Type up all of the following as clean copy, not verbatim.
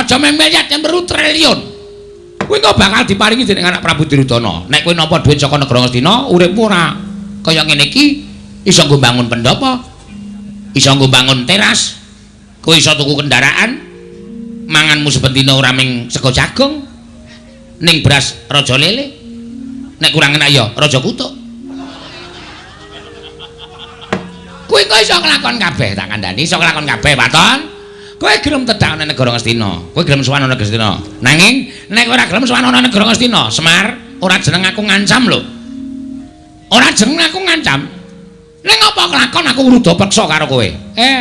Aja mung miliar yen perlu triliun. Kuwi kok bakal diparingi dening anak Prabu Duryudana. Nek kowe nampa dhuwit saka negara Ngastina, uripmu ora kaya ngene iki, iso nggo bangun pendhapa, iso nggo bangun teras, kowe iso tuku kendaraan, manganmu saben dina ora mung sego jagung, ning beras raja lele. Nek kurang enak ya raja kutuk. Kowe kok iso nglakon kabeh, tak kandhani iso nglakon kabeh, Waton. Kowe gelem tedak ana negara Ngastina, kowe gelem sowan ana Ngastina. Nanging nek ora gelem sowan ana negara Ngastina, Semar, ora jeneng aku ngancam lho. Ora jeneng aku ngancam. Ning apa kelakon aku ngruda peksa karo kowe?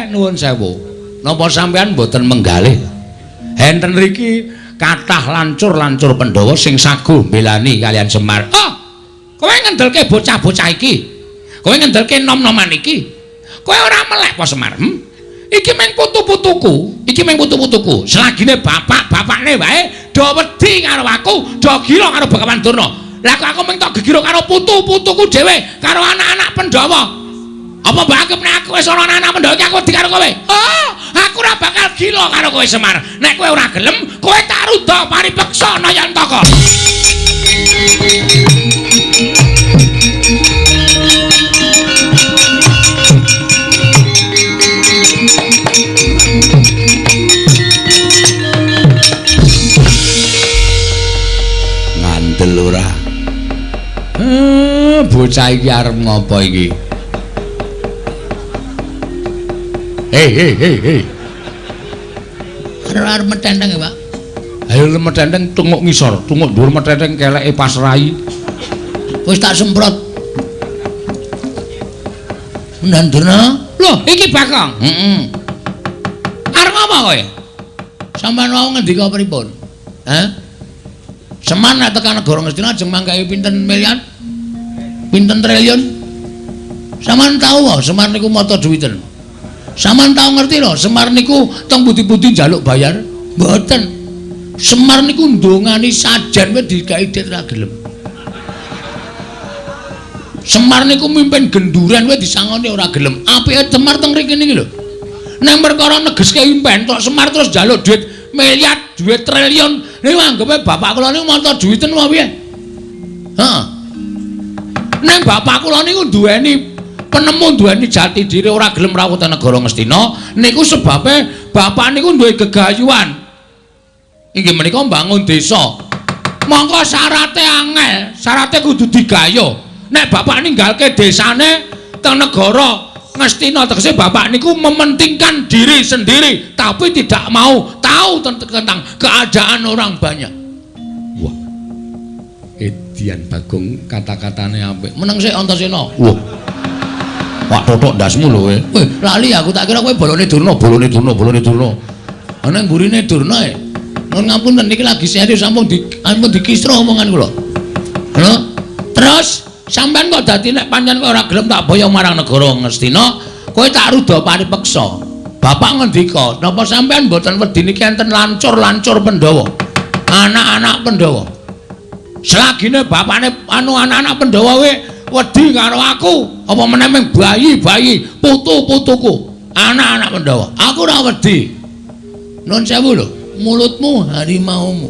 Nuwun sewu. Napa sampean mboten menggalih? Enten riki kathah lancur-lancur Pandhawa sing saguh mbelani kalian Semar. Oh, kowe ngendelke bocah-bocah iki. Kowe ngendelke nom-noman iki. Kowe ora melek apa Semar? Iki mung putu-putuku, iki mung putu-putuku. Selagine bapak-bapakne wae do wedi karo aku, do gila karo Begawan Durna. Lah kok aku mung tok gegiro karo putu-putuku dhewe, karo anak-anak Pandhawa. Apa mbok anggap nek aku wis ana anak-anak Pandhawa iki aku wedi karo kowe? Oh, aku ora bakal gila karo kowe Semar. Nek kowe ora gelem, kowe tak rudha paripeksa Nayantaka. Ngandel ora? Bocah iki arep ngopo iki? Hei hei hei hei. Arep metenteng ya, Pak. Ayo metenteng tunguk ngisor, tunguk dhuwur metenteng keleke pas rai. Wis tak semprot. Ndandurna. Loh, iki Bagong. Heeh. Arep ngapa kowe? Sampeyan wau ngendika pripun? Hah? Semar nek tekan negara Ngastina ajeng manggahi pinten miliar? Pinten triliun? Sampeyan tau wae Semar niku mata duwiten. Sampeyan tau ngerti lho, Semar niku teng pundi-pundi njaluk bayar? Mboten. Semar niku ndongani sajen wae digawe dit ra gelem. Semar niku mimpin genduren wae disangoni ora gelem. Apike Semar teng mriki niki lho. Nek perkara negeske impen tok Semar terus njaluk duit miliar, duit triliun. Niku anggepe bapak kula niku mata duwiten apa piye? Heeh. Nek bapak kula niku duweni penemu, duweni jati diri ora gelem rawuh teng negara Ngastina, niku sebabe bapak niku duwe gegayuhan. Inggih menika mbangun desa. Mongko syarate angel, syarate kudu digayuh. Nek bapak ninggalke desane teng negara Ngastina, tegese bapak niku mementingkan diri sendiri tapi tidak mau tahu tentang keadaan orang banyak. Wah. Edian Bagong kata-katane apik. Meneng sik Antasena. Wah. Pak totok ndasmu lho kowe. Weh, lali aku tak kira kowe bolone Durna, bolone Durna, bolone Durna. Ana mburine Durna e. Nuwun ngapunten niki lagi serius sampun di ampun dikisro omongan kula. Lho, terus sampean kok dadi nek pancen kowe ora gelem tak boyong marang negara Ngastina, kowe tak rudha paripeksa. Bapak ngendika, napa sampean mboten wedi niki enten lancur-lancur Pandhawa? Anak-anak Pandhawa. Selagine bapakne anu anak-anak Pandhawa kowe wedi karo aku, apa meneh ming bayi-bayi, putu-putuku, anak-anak Pandhawa. Aku ora wedi. Nun sewu lho, mulutmu harimaumu.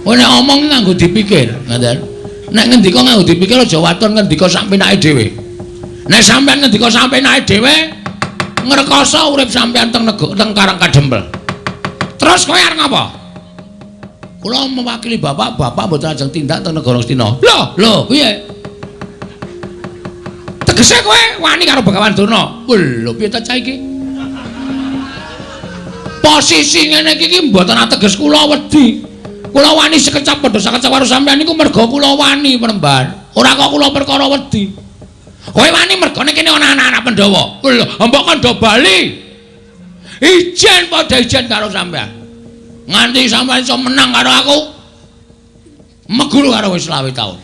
Kowe nek omong nganggo dipikir, ngoten. Nek ngendika nganggo dipikir aja waton ngendika sak penake dhewe. Nek sampean ngendika sak penake dhewe, ngrekoso urip sampean teng teng Karang Kadempel. Terus kowe arep ngapa? Kula mewakili bapak, bapak mboten ajeng tindak teng negara Ngastina. Lho, lho, piye? Tegese kowe wani karo Begawan Durna? Lho, piye ta cah iki? Posisi ngene iki mboten ateges kula wedi. Kula wani sekecap padha sakecap karo sampean niku merga kula wani Premban. Ora kok kula perkara wedi. Kowe wani mergane kene ana anak-anak Pandhawa. Lho, mbok kandha bali. Ijen padha ijen karo sampean. Nganti sampean iso menang karo aku. Meguru karo wis 25 taun.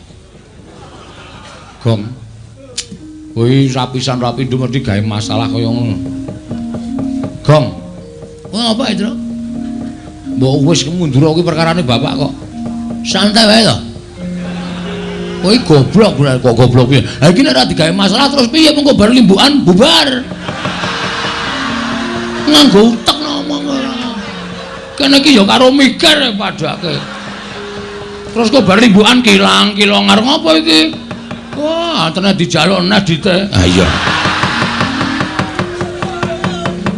Gong. Kuwi rapisan rapindo mesti gawe masalah kaya ngono. Gong. Wah, apa itu? Mbok wis mundur kuwi perkarane bapak kok. Santai wae to. Kowe goblok kok goblok piye? Ha iki nek ora digawe masalah terus piye mengko bar limbukan bubar. Nganggo utek ngomong ora. Kene iki ya karo mikir padake. Terus kok bar limbukan kilang-kilong arep ngopo iki? Wah, tenan dijaluk neh dite. Ha iya.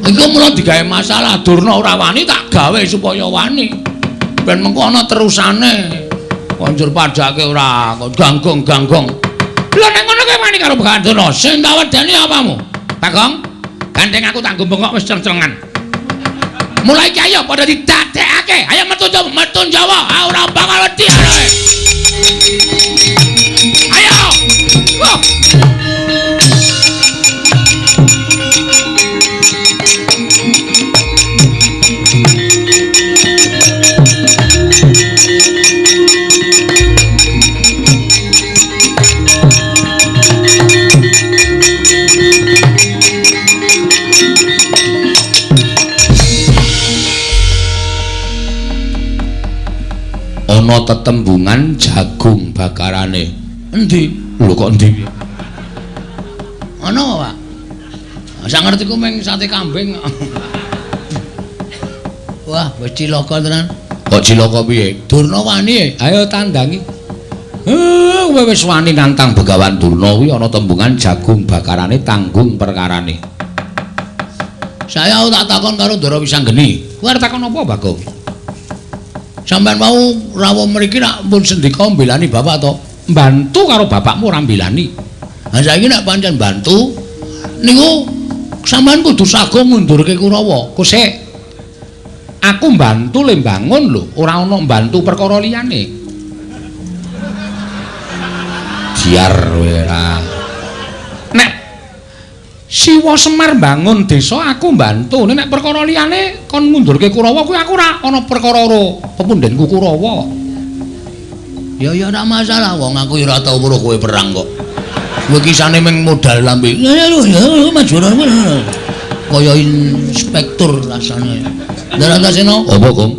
Iku mula digawe masalah Durna ora wani tak gawe supaya wani. Ben mengko ana terusane. Konjur padake ora kok ganggong-ganggong. Lha nek ngono kowe wani karo Begawan Durna, sing tak wedeni apamu? Bagong, gandeng aku tak nggo bengok wis ceng-cengan. Mulai iki ayo padha didadekake. Ayo metu metu Jawa, ora bakal wedi ae. Ayo. Wah. Ana tetembungan jagung bakarane. Endi? Lho kok endi? Ana apa, Pak? Sak ngertiku mung sate kambing. Wah, wis cilaka tenan. Kok cilaka piye? Durna wani. Ayo tandangi. Kowe wis wani nantang Begawan Durna kuwi ana tembungan jagung bakarane tanggung perkarane. Saya tak takon karo Ndara Wisanggeni. Kowe arep takon apa, Bagong? Sampeyan mau rawuh mriki nak pun sendika mbelani bapak to? Mbantu karo bapakmu ora mbelani. Ha saiki nek pancen bantu niku sampeyan kudu sago ngundurke Kurawa. Kosek. Aku mbantu le mbangun lho, ora ana mbantu perkara liyane. Biar kowe ora. Nek Siwa Semar mbangun desa aku mbantu, nek perkara liyane kon ngundurke Kurawa kuwi aku ora ana perkara karo pepundhenku Kurawa. Ya ya ora masalah, wong aku ya ora tau weruh kowe perang kok. Kowe kisane mung modal lambe. Ya ya maju kaya inspektur rasane. Ndara Antasena, apa, Gong?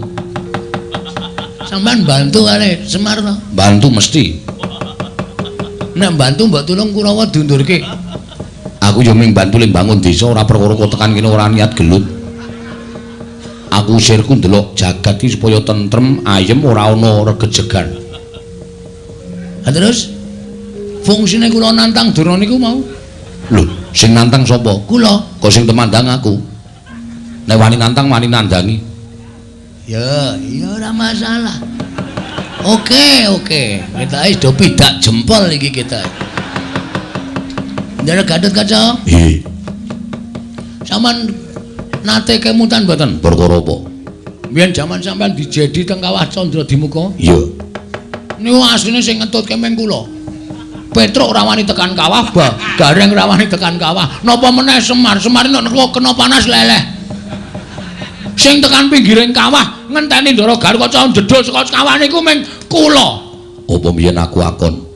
Sampeyan bantu kali Semar to? Bantu mesti. Nek bantu mbok tulung Kurawa diundurke. Aku yo mung bantu le mbangun desa ora perkara kok tekan kene ora niat gelut. Aku sirku ndelok jagat iki supaya tentrem, ayem ora ana regejegan. Ha terus fungsine kula nantang Durna niku mau. Lho, sing nantang sapa? Kula. Kok sing temandang aku. Nek wani nantang wani nandangi. Ya, ya ora masalah. Oke, oke. Kita wis do pidak jempol iki kita. Ndara Gatotkaca? Nggih. Sampeyan nate kemutan mboten? Perkara apa? Biyen jaman sampeyan dijedi teng Kawah Candra Dimuka? Iya. Niku asline sing ngetutke meng kula. Petruk ora wani tekan kawah, Gareng ora wani tekan kawah. Napa meneh Semar? Semar nek kena panas leleh. Sing tekan pinggiring kawah ngenteni Ndara Gatotkaca jedul saka kawah niku meng kula. Apa biyen aku akon?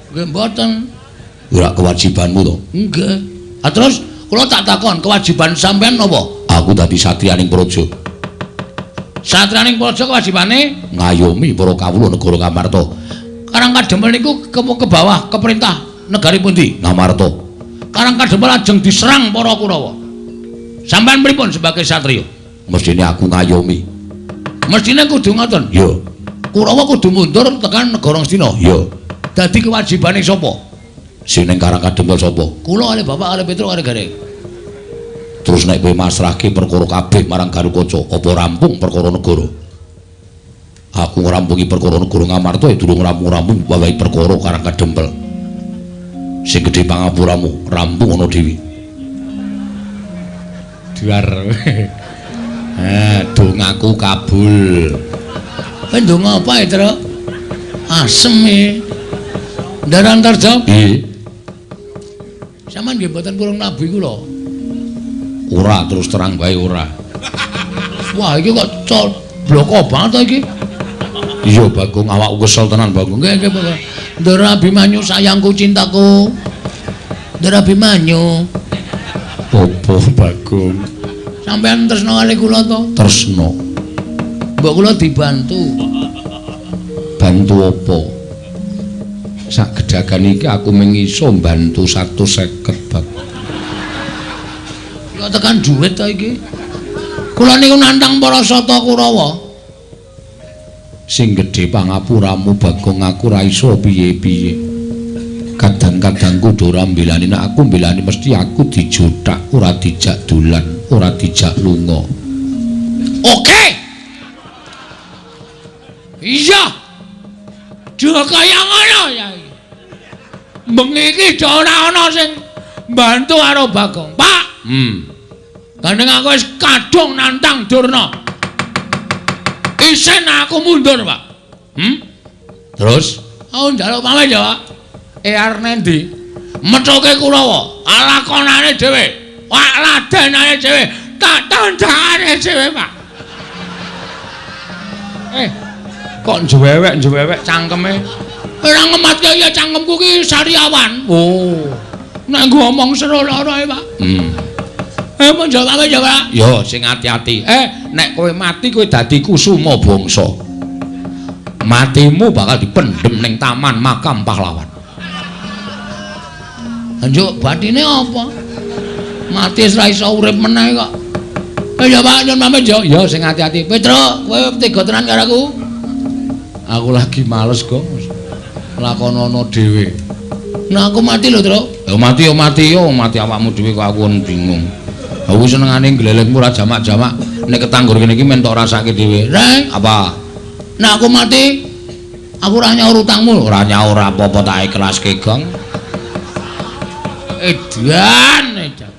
Nggih mboten. Ora kewajibanmu to? Nggih. Ha terus kula tak takon, kewajiban sampean napa? Aku dadi satriyaning praja. Satriyaning praja kewajibane ngayomi para kawula negara Ngamarta. Karang Kadempel niku ke bawah ke perintah negari pundi? Ngamarta. Karang Kadempel ajeng diserang para Kurawa. Sampean pripun sebagai satriya? Mestine aku ngayomi. Mestine kudu ngoten? Iya. Kurawa kudu mundur tekan negara Ngastina? Iya. Dadi kewajibane sapa? Sing ning Karang Kadempel sapa? Kula kalih bapak kalih Petruk kalih Gareng. Terus nek kowe masrahke perkara kabeh marang Garukaca, apa rampung perkara negara? Aku ngrampungi perkara negara Ngamarta ya durung rampung-rampung wawahi perkara Karang Kadempel. Sing gedhe pangapuramu, rampung ana dhewe. Duar. Dongaku kabul. Kowe ndonga apa ya, Truk? Asem e. Ndara Antarja? Nggih. Sampeyan nggih mboten purung nabi kula. Ora, terus terang bae ora. Wah, iki kok bloko banget to iki. Iya, Bagong, awakku kesel tenan, Bagong. Nggih, nggih, Bagong. Ndara Abimanyu sayangku cintaku. Ndara Abimanyu. Apa, Bagong? Sampeyan tresna kali kula to? Tresna. Mbok kula dibantu. Bantu apa? Sak gedagan iki aku mung iso mbantu 150, Bagong. Kok tekan duit to iki? Kula niku nantang para Sata Kurawa. Sing gedhe pangapuramu Bagong, aku ora iso piye-piye. Kadang-kadang kudu ora mbelani, nek aku mbelani mesti aku dijothak, ora dijak dolan, ora dijak lunga. Oke. Iya. Dha kaya ngono ya. Bengi iki ora ana sing mbantu karo Bagong. Pak. Gandeng aku wis kadung nantang Durna. Isin aku mundur, Pak. Terus aku njaluk pamit ya, Pak. Arep nendi? Methuke Kurawa, lakonane dhewe. Wak ladenane dhewe, tak tandangane dhewe, Pak. Kok njewewek-njewewek cangkeme? Ora ngematke ya cangkemku ki sariawan. Oh. Nek nggo omong seru lara e, Pak. Mun jawab ya, Pak. Yo sing ati-ati. Nek kowe mati kowe dadi kusuma bangsa. Matimu bakal dipendhem ning taman makam pahlawan. Njuk batine apa? Mati wis ra iso urip meneh kok. Ya Pak, nyun pamit yo. Ya sing ati-ati. Petro, kowe tega tenan karo aku. Aku lagi males, Gong. Lakonono dhewe. Nah aku mati lho, Tru. Ya mati yo mati yo, mati awakmu dhewe kok aku bingung. Aku senengane glelengmu ora jamak-jamak. Nek ketanggur kene iki men tok rasake dhewe. Reng, apa? Nek aku mati, aku ora nyaur utangmu. Ora nyaur apa-apa tak ikhlaske, Gong. Edan, edan.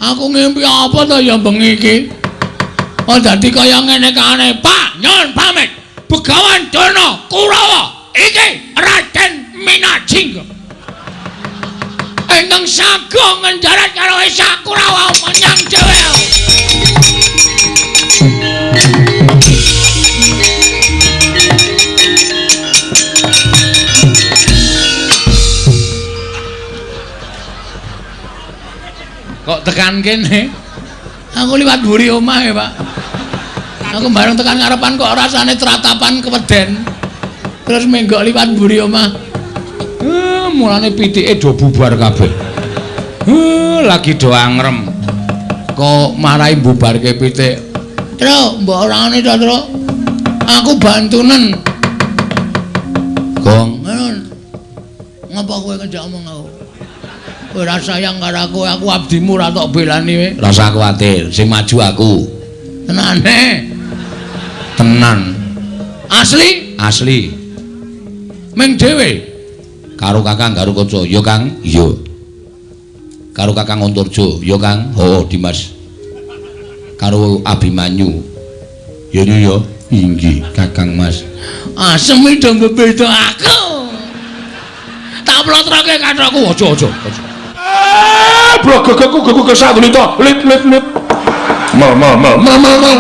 Aku ngimpi apa to ya bengi iki? Oh dadi kaya ngene kae. Pak, nyun pamit. Begawan Durna Kurawa iki Raden Minajingga. Ingkang sagung ngenjarat karo Esa Kurawa menyang dhewe. Kok tekan kene? Aku liwat mburi omah ya, Pak. Aku bareng tekan ngarepan kok rasane tratapan keweden. Terus menggok liwat mburi omah. Mulane pitike do bubar kabeh. Lagi do angrem. Kok marai bubarke pitik. Tru, mbok orangane to, Tru. Aku bantunen. Gong, ngapa kowe ngejak omong aku? Kowe ora sayang karo aku, aku abdimu ora tok belani kowe. Rasa kuwatir, sing maju aku. Tenane. Tenan. Asli? Asli. Ming dhewe. Karo Kakang Garukaca, ya Kang? Iya. Karo Kakang Antarja, ya Kang? Oh, Dimas. Karo Abimanyu. Ya ya, inggih Kakang Mas. Asem iki do mbeda aku. Tak plotroke kathokku, aja aja aja. Blogogku gugu sadulita, lit lit lit. Mel mel mel mel mel mel.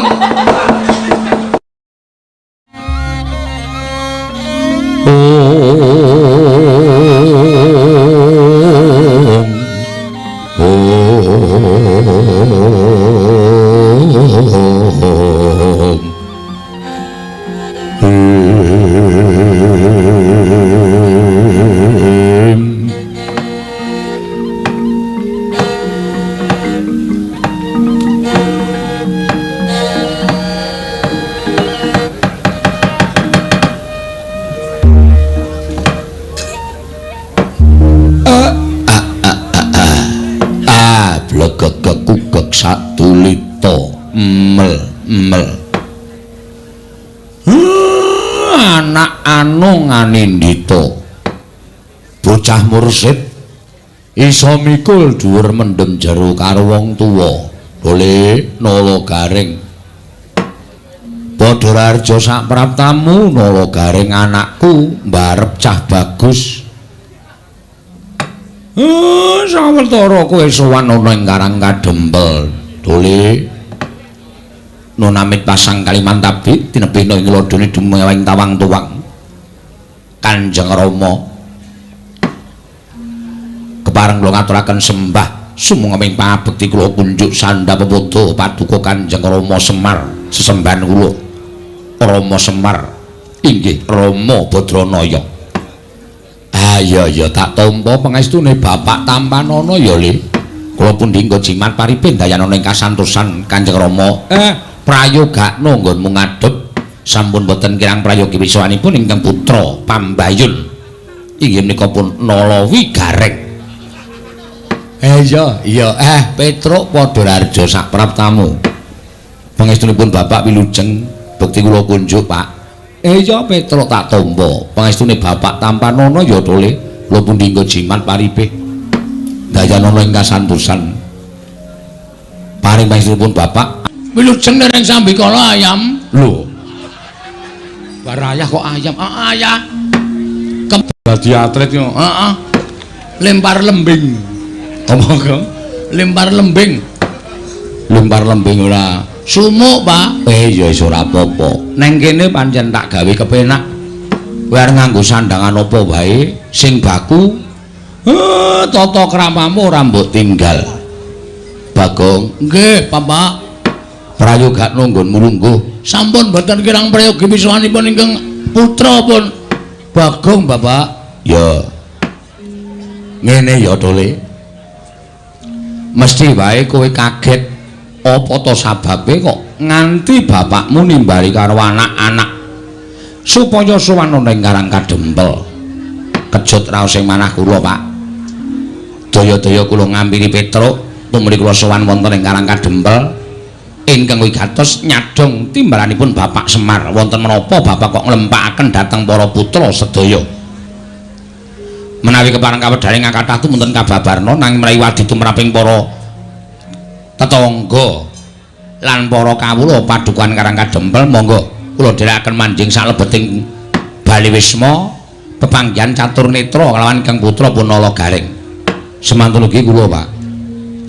Anindita bocah mursid iso mikul dhuwur mendem jero karo wong tuwa boleh nala garing padha raharja sak praptamu nala garing anakku mbarep cah bagus. Sawetara kowe sowan ana ing Karang Kadempel dole nonamit pasang Kalimantabi tinebihna ing lodone dumeweng tawang tuwang Kanjeng Rama kepareng kula ngaturaken sembah sumangga pangabekti kula kunjuk sandha pepodo paduka Kanjeng Rama Semar sesembahan kula Rama Semar inggih Rama Badranaya. Ah iya iya tak tampa pangestune Bapak tampanana ya Le. Kula pundi nggo jimat paripe dayanana ing kasantosan Kanjeng Rama. Prayogakno nggonmu ngadhep sampun boten kirang prayogi wiswanipun ingkang putra Pambayun. Inggih menika pun Nalawi Gareng. Iya, iya, Petruk padha raharja sak praptamu. Pangestunipun Bapak wilujeng bekti kula kunjuk, Pak. Iya, Petruk tak tampa. Pangestune Bapak tampanana ya tole. Kula pundi nggo jimat paripe. Dayanana ing kasantosan. Paring pangestunipun Bapak wilujeng dereng sambikala ayam. Lho. Barayah kok ayam? Heeh, ayah. Dadi atlet yo. Heeh. Lempar lembing. Apa, Gong? Lempar lembing. Lempar lembing ora. Sumuk, Pak. Ya wis ora apa-apa. Neng kene pancen tak gawe kepenak. Kowe arep nganggo sandangan apa wae sing baku. Tata kramamu ora mbok tinggal. Bagong. Nggih, Bapak. Prayogakno nggonmu lungguh. Sampun boten kirang prayogi wiswanipun ingkang putra pun Bagong, Bapak. Ya. Ngene ya, Tole. Mesti wae kowe kaget apa to sababe kok nganti bapakmu nimbali karo anak-anak supaya sowan ana ing Karang Kadempel. Kejut raos ing manah kula, Pak. Daya-daya kula ngampiri Petruk tumrih kula sowan wonten ing Karang Kadempel ingkang wigatos nyadong timbalanipun Bapak Semar. Wonten menapa bapak kok nglempakaken dhateng para putra sedaya? Menawi kepareng kawedhare ngakathah tumunten kababarna nanging menawi wadi tumraping para tetangga lan para kawula padukuhan Karang Kadempel monggo kula dherekaken manjing salebeting Bali Wisma pepanggihan catur netra kalawan Kang Putra Punala Gareng. Semantun ugi kula, Pak,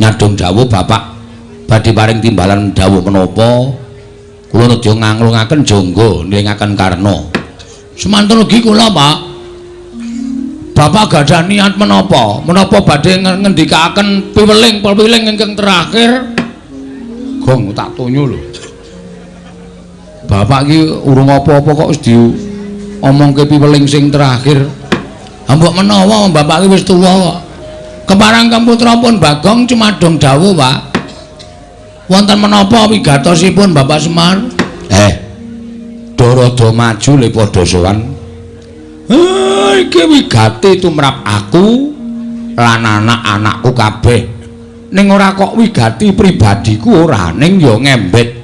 nyadong dawuh bapak badhe paring timbalan dawuh menapa kula nedya nganglungaken jangga nilingaken karna. Semantun ugi kula, Pak. Bapak gadah niat menapa? Menapa badhe ngendikaaken piweling-piweling ingkang terakhir? Gong tak tonyo lho. Bapak iki urung apa-apa kok wis diomongke piweling sing terakhir. Ha mbok menawa bapak iki wis tuwa kok. Keparang Kang Putra pun Bagong cumadong dawuh, Pak. Wonten menapa wigatosipun Bapak Semar? Dorodo maju le padha sowan. Iki wigati tumrap aku lan anak-anakku kabeh. Ning ora kok wigati pribadiku ora, ning ya ngembet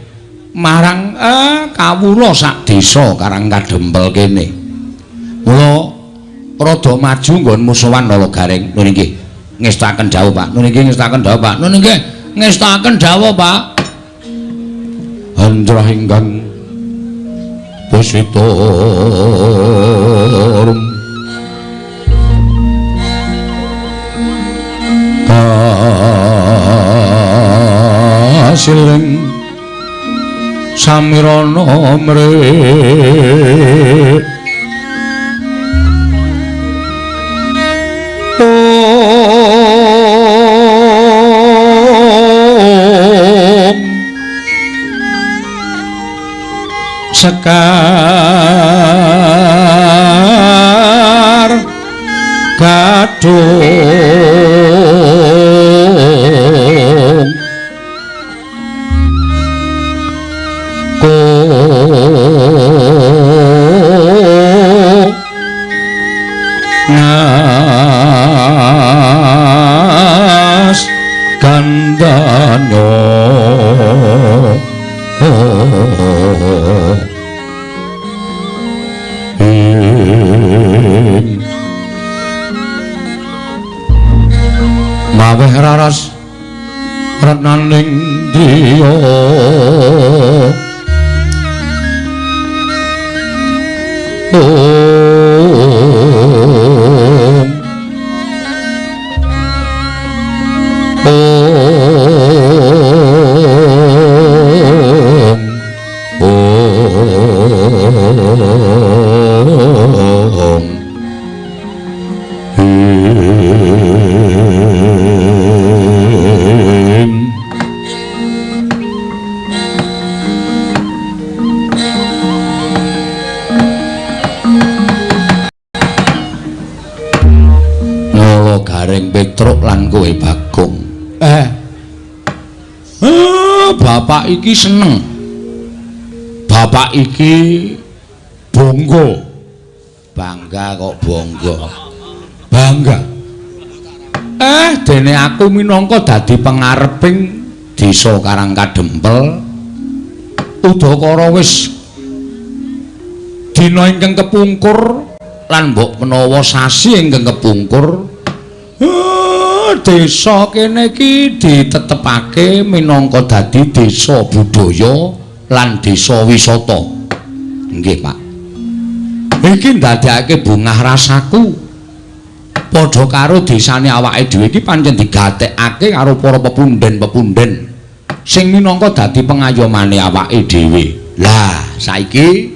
marang kawula sak desa Karang Kadempel kene. Mula rada maju nggonmu sowan Nala Gareng. Nun inggih ngestakaken dawuh, Pak. Nun inggih ngestakaken dawuh, Pak. Nun inggih ngestakaken dawuh, Pak. Andrah ingkang puswita kasiling samirana mrih sekar gadung ko ngas gandanyo maweh raras retnaning driya om om om Nala Gareng Petruk lan kowe Bagong. Bapak iki seneng. Bapak iki bangga. Bangga kok bangga. Bangga. Dene aku minangka dadi pengareping desa Karang Kadempel. Udakara wis dina ingkang kepungkur lan mbok menawa sasi ingkang kepungkur, desa kene iki ditetepake minangka dadi desa budaya lan desa wisata. Nggih, Pak. Iki ndadekake bungah rasaku. Padha karo desane awake dhewe iki pancen digatekake karo para pepunden-pepunden sing minangka dadi pengayomane awake dhewe. Lah, saiki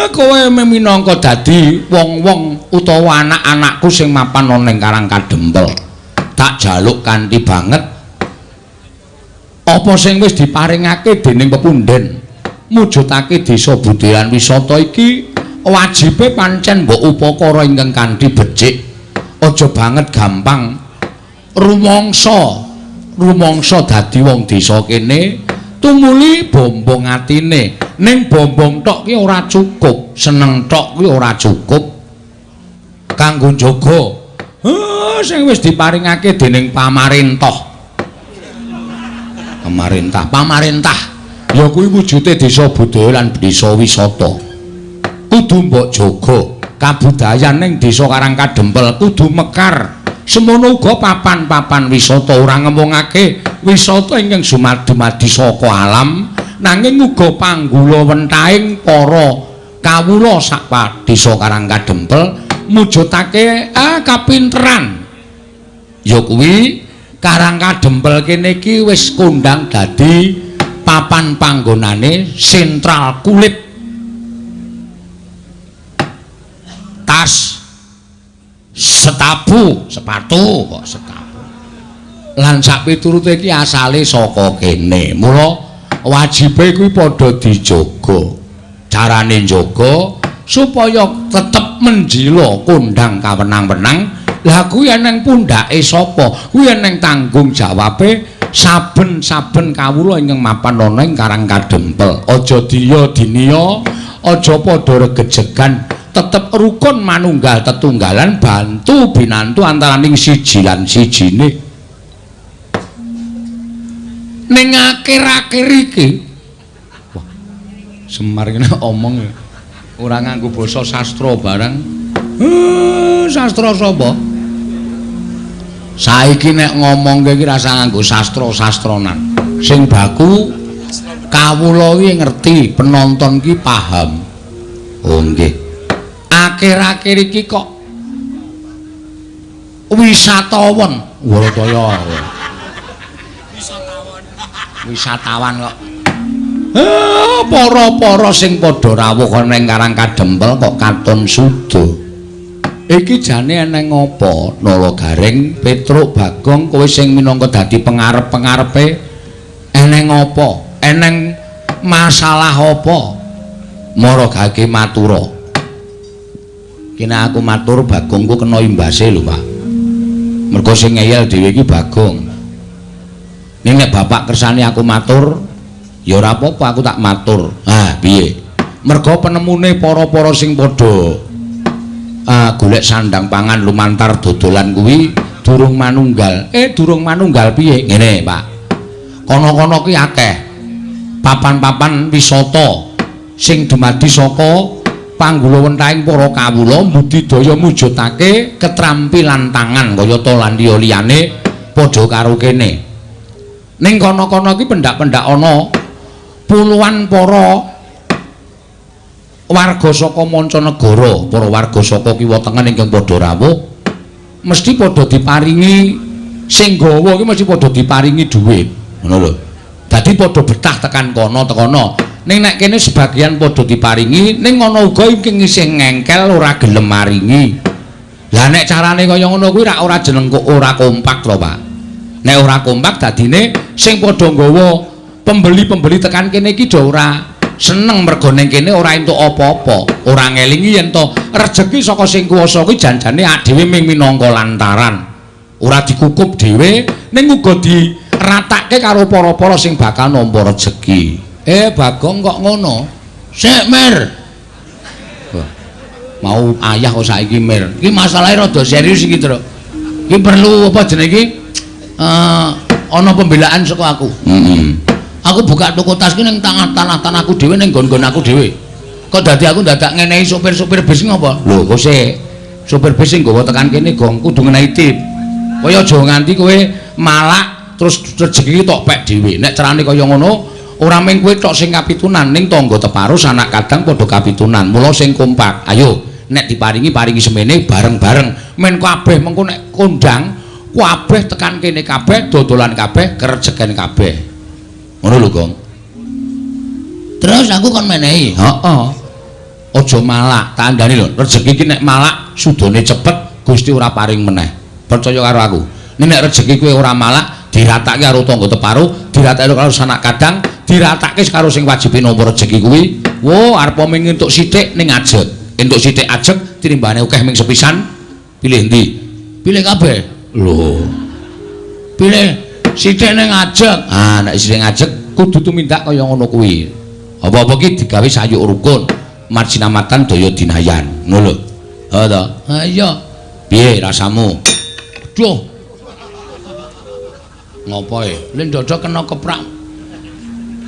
kowe minangka dadi wong-wong utawa anak-anakku sing mapan ana ning Karang Kadempel. Tak jaluk kanthi banget apa sing wis diparingake dening pepunden mujudake desa budaya lan wisata iki wajibe pancen mbok upakara ingkang kanthi becik. Aja banget gampang rumangsa dadi wong desa kene tumuli bombong atine. Ning bombong tok ki ora cukup, seneng tok ki ora cukup kanggo njaga sing wis diparingake dening pamarentah. Pamarentah ya kuwi wujude desa budaya lan desa wisata. Kudu mbok jaga kabudayan ning desa Karang Kadempel kudu mekar. Semono uga papan-papan wisata ora ngemungake wisata ingkang dumadi saka alam, nanging uga panggula wentahing para kawula sak desa Karang Kadempel mujudake kapinteran. Ya kuwi Karang Kadempel kene iki wis kondang dadi papan panggonane sentral kulit, tas, setapu, sepatu kok setapu. Lan sak piturute iki asale saka kene. Mula wajibe kuwi padha dijaga. Carane njaga supaya tetep menjila kondang kawenang-wenang. Lah kuwi eneng pundhake sapa? Kuwi eneng tanggung jawabe saben-saben kawula ingkang mapan ana ing Karang Kadempel. Aja diya diniya, aja padha regejegan. Tetep rukun manunggal tetunggalan bantu binantu antaraning siji lan sijine. Ning akhir-akhir iki, wah, Semar kene omong ora nganggo basa sastra barang. Sastra sapa? Saiki nek ngomongke iki rasa nganggo sastra-sastranan. Sing baku kawula iki ngerti, penonton ki paham. Oh nggih. Akhir-akhir iki kok wisatawan, Warataya. Wisatawan kok. Para-para sing padha rawuh ana ing Karang Kadempel kok katon suda. Iki jane eneng apa? Nala Gareng, Petruk, Bagong, kowe sing minangka dadi pengarep-pengarepe eneng apa? Eneng masalah apa? Mara gage matura. Kene aku matur Bagongku kena imbase lho, Pak. Mergo sing ngeyel dhewe iki Bagong. Ning nek bapak kersane aku matur, ya ora apa-apa aku tak matur. Ah, piye? Mergo penemune para-para sing padha golek sandang pangan lumantar dodolan kuwi durung manunggal. Durung manunggal piye? Ngene, Pak. Kono-kono ki akeh papan-papan wisata sing dumadi saka panggula wentahing para kawula mbudidaya mujudake ketrampilan tangan kayata lan liya-liyane padha karo kene. Ning kono-kono iki pendak-pendak ana puluhan para warga saka mancanegara, para warga saka kiwa tengen ingkang padha rawuh mesti padha diparingi sing gawa iki mesti padha diparingi dhuwit. Ngono lho. Dadi padha betah tekan kono tekono. Ning nek kene sebagian padha diparingi, ning ana uga ingkang isih ngengkel ora gelem maringi. Lah nek carane kaya ngono kuwi rak ora jeneng kok ora kompak lho, Pak. Nek ora kompak dadine sing padha nggawa pembeli-pembeli tekan kene iki do ora seneng mergo ning kene ora entuk apa-apa, ora ngelingi yen to rejeki saka sing kuwasa kuwi janjane awake dhewe ming minangka lantaran. Ora dikukup dhewe ning uga di Ratake karo para-para sing bakal nampa rejeki. Bagong kok ngono? Sik, Mir. Mau ayah kok saiki, Mir. Iki masalahe rada serius iki, Truk. Iki perlu apa jenenge iki? Ana pembelaan saka aku. Heeh. Aku buka toko tas ki ning tanah-tanahku dhewe, ning nggon-nggon aku dhewe. Kok dadi aku dadak ngenehi sopir-sopir bis ngopo? Lho, kok sik. Sopir bis sing nggawa tekan kene gong kudu ngenehi tip. Kaya aja nganti kowe malak terus rejeki tok pek dhewe. Nek carane kaya ngono, ora mung kowe tok sing kapitunan, ning tangga teparo sanak kadang padha kapitunan. Mula sing kompak. Ayo, nek diparingi paringi semene bareng-bareng. Men kabeh mengko nek kondang, kabeh tekan kene kabeh, dodolan kabeh, kerejeken kabeh. Ngono lho, Gong. Terus aku kon menehi. Heeh. Aja malak, tak kandhani lho. Rejeki iki nek malak sudane cepet, Gusti ora paring meneh. Percaya karo aku. Nek rejeki kowe ora malak, diratake karo tangga teparo, diratake karo sanak kadang, diratake karo sing wajib nampa rejeki kuwi. Wo, arep mung entuk sithik ning ajeg. Entuk sithik ajeg tinimbane akeh ming sepisan. Pilih endi? Pilih kabeh. Lho. Pilih sithik ning ajeg. Ah, nek sithik ajeg kudu tumindak kaya ngono kuwi. Apa-apa ki digawe sayuk rukun, marjinamatan daya dinayan. Ngono lho. Ha to? Ha iya. Piye rasamu? Duh. Ngopo e? Lin dodok kena keprak.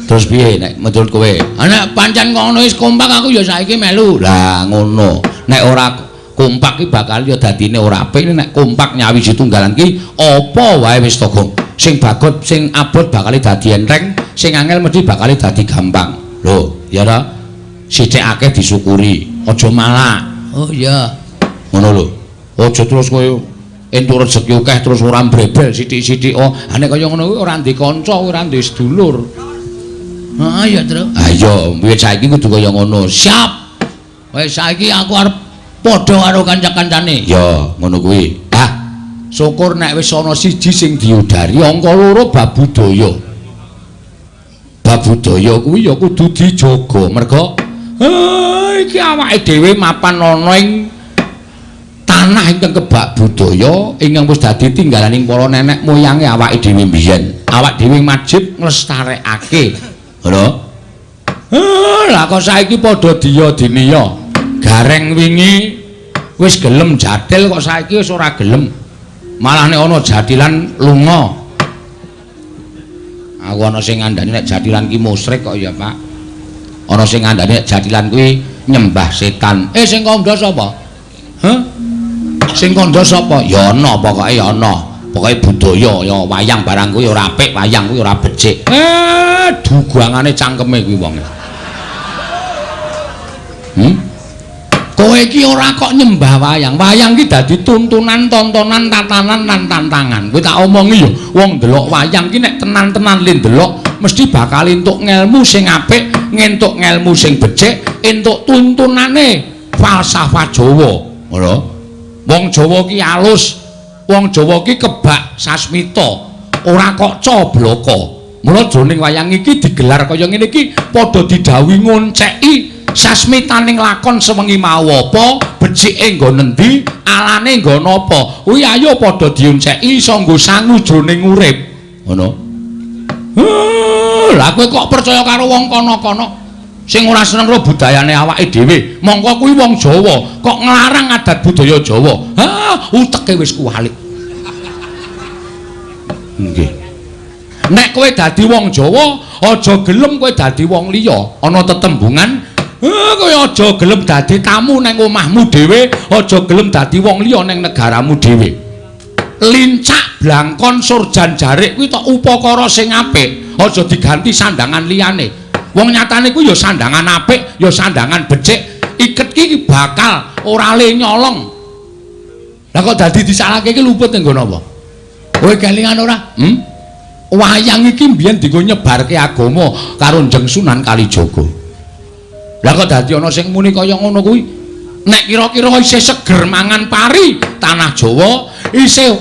Terus piye nek menurut kowe? Ha nek pancen ngono wis kompak aku ya saiki melu. Lah ngono. Nek ora kompak ki bakal ya dadine ora apik. Nek kompak nyawiji tunggalan ki apa wae wis to, Gong. Sing bagot, sing abot bakal dadi enteng, sing angel mesti bakal dadi gampang. Lho, ya ta? Sithik akeh disyukuri, aja malak. Oh iya. Ngono lho. Aja terus kowe entuk rejeki akeh terus ora mbrebel sithik-sithik. Oh, nek kaya ngono kuwi ora ndek kanca, ora ndek sedulur. Heeh ya, Truk. Ha iya, wiwit saiki kudu kaya ngono. Siap. Wis saiki aku arep padha karo kanca-kancane. Ya, ngono kuwi. Ah, syukur nek wis ana siji sing diudari, angka loro bab budaya. Bab budaya kuwi ya kudu dijaga. Merga iki awake dhewe mapan ana ing tanah ingkang kebak budaya ingkang wis dadi tinggalaning para nenek moyange awake dhewe mbiyen. Awak dhewe wajib nglestarekake. Lho. Lah kok saiki padha diya diniya. Gareng wingi wis gelem jathil kok saiki wis ora gelem. Malah nek ana jathilan lunga. Aku ana sing ngandani nek jathilan ki musyrik kok ya, Pak. Ana sing ngandani nek jathilan kuwi nyembah setan. Sing kandha sapa? Hah? Sing kandha sapa? Ya ana pokoke ya ana. Pokoke budaya ya wayang barang kuwi ora apik, wayang kuwi ora becik. Dugangane cangkeme kuwi wong. Kowe iki ora kok nyembah wayang. Wayang ki dadi tuntunan, tontonan, tatanan lan tantangan. Kowe tak omongi ya, wong ndelok wayang ki nek tenan-tenan le ndelok mesti bakal entuk ngelmu sing apik, ngentuk ngelmu sing becik, entuk tuntunane falsafah Jawa. Ngono. Wong Jawa ki alus. Wong Jawa ki kebak sasmita, ora kok cobloko. Mula jroning wayang iki digelar kaya ngene iki padha didhawuhi ngonceki sasmitaning lakon sewengi mau apa, becike nggon endi, alane nggon apa. Kuwi ayo padha dionceki iso nggo sangu jroning urip. Ngono. Lah kowe kok percaya karo wong kono-kono sing ora seneng karo budayane awake dhewe. Mongko kuwi wong Jawa kok nglarang adat budaya Jawa. Ha, uteke wis kuwalik. Nggih. Nek kowe dadi wong Jawa, aja gelem kowe dadi wong liya. Ana tetembungan, kowe aja gelem dadi tamu nang omahmu dhewe, aja gelem dadi wong liya nang negaramu dhewe. Lincak blangkon surjan jarik kuwi tok upakara sing apik, aja diganti sandangan liyane. Wong nyatane kuwi ya sandangan apik, ya sandangan becik. Iket ki bakal ora le nyolong. Lah kok dadi disalahke iki luput ning nggon apa? Kowe kelingan ora? Wayang iki mbiyen dienggo nyebarke agama karo Njeng Sunan Kalijaga. Lah kok dadi ana sing muni kaya ngono kuwi? Nek kira-kira isih seger mangan pari tanah Jawa, isih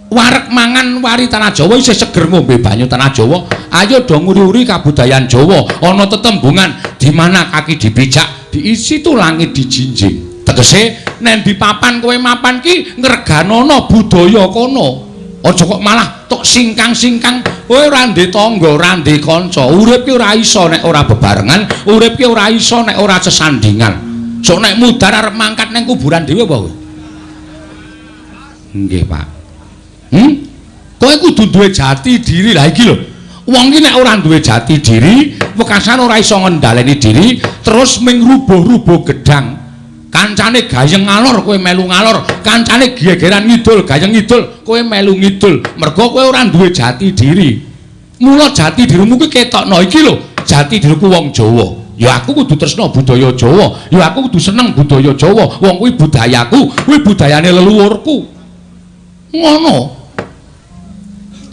wareg mangan wari tanah Jawa, isih seger ngombe banyu tanah Jawa, ayo do nguri-uri kabudayan Jawa. Ana tetembungan di mana kaki dipijak, di situ langit dijinjing. Tegese nek di papan kowe mapan ki ngreganana budaya kono. Aja kok malah tok singkang-singkang, kowe ora ndek tangga, ora ndek kanca. Urip ki ora iso nek ora bebarengan, urip ki ora iso nek ora sesandingan. Sok nek mudhar arep mangkat nang kuburan dhewe apa kowe? Nggih, Pak. Kowe kudu duwe jati diri. Lah iki lho. Wong ki nek ora duwe jati diri, wekasan ora iso ngendhaleni diri, terus ming rubuh-rubuh gedang. Kancane gayeng ngalor kowe melu ngalor, kancane gegeran ngidul, gayeng ngidul, kowe melu ngidul. Mergo kowe ora duwe jati diri. Mula jati dirimu kuwi ketokno iki lho, jati diriku wong Jawa. Ya aku kudu tresna budaya Jawa, ya aku kudu seneng budaya Jawa. Wong kuwi budayaku, kuwi budayane leluhurku. Ngono.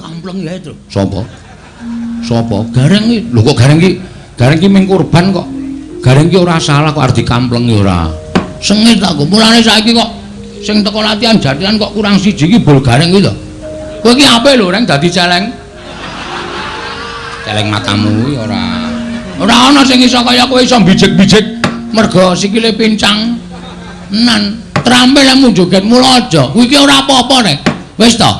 Kampleng ya itu. Sapa? Sapa? Gareng iki. Lho kok gareng iki? Gareng iki ming kurban kok. Gareng iki ora salah kok arep dikamplengi ora. Sengit aku. Mulane saiki kok sing teko latihan jatilan kok kurang siji iki bol gareng iki lho. Kowe iki ape lho reng dadi celeng? Celeng matamu kuwi ora. Ora ana sing iso kaya kowe iso bijik-bijik mergo sikile pincang. Nan trampil lemu joget mula aja. Kuwi iki ora apa-apa rek. Wis to.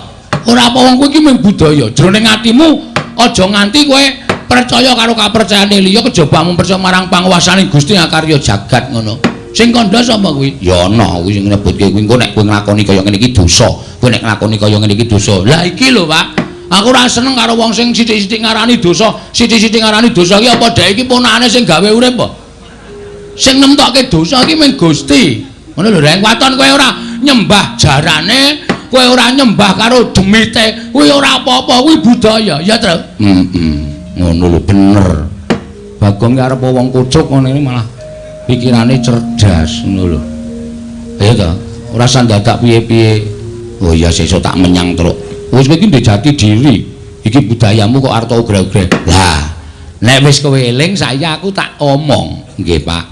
Ora apa wong kuwi iki mung budaya. Jroning atimu aja nganti kowe percaya karo kapercayane liya kejaba mung percaya marang panguwasane Gusti akarya jagat ngono. Sing kandha sapa kuwi? Ya ana kuwi sing nyebutke kuwi engko nek kowe nglakoni kaya ngene iki dosa. Kowe nek nglakoni kaya ngene iki dosa. Lah iki lho, Pak. Aku ora seneng karo wong sing sithik-sithik ngarani dosa, sithik-sithik ngarani dosa iki apa dhek iki ponakane sing gawe urip apa? Sing nemtokke dosa iki mung Gusti. Ngono lho, Reng. Waton kowe ora nyembah jarane, kowe ora nyembah karo demite, kuwi ora apa-apa, kuwi budaya, ya, Tru? Heeh. Ngono lho bener. Bagong ki arep wong kucuk ngono iki malah pikirane cerdas ngono lho. Ayo ta, ora usah dadak piye-piye. Oh iya sesuk tak menyang truk. Wis kowe iki ndek jati diri. Iki budayamu kok arep ugreh-ugreh. Lah, nek wis kowe eling saya aku tak omong. Nggih, Pak.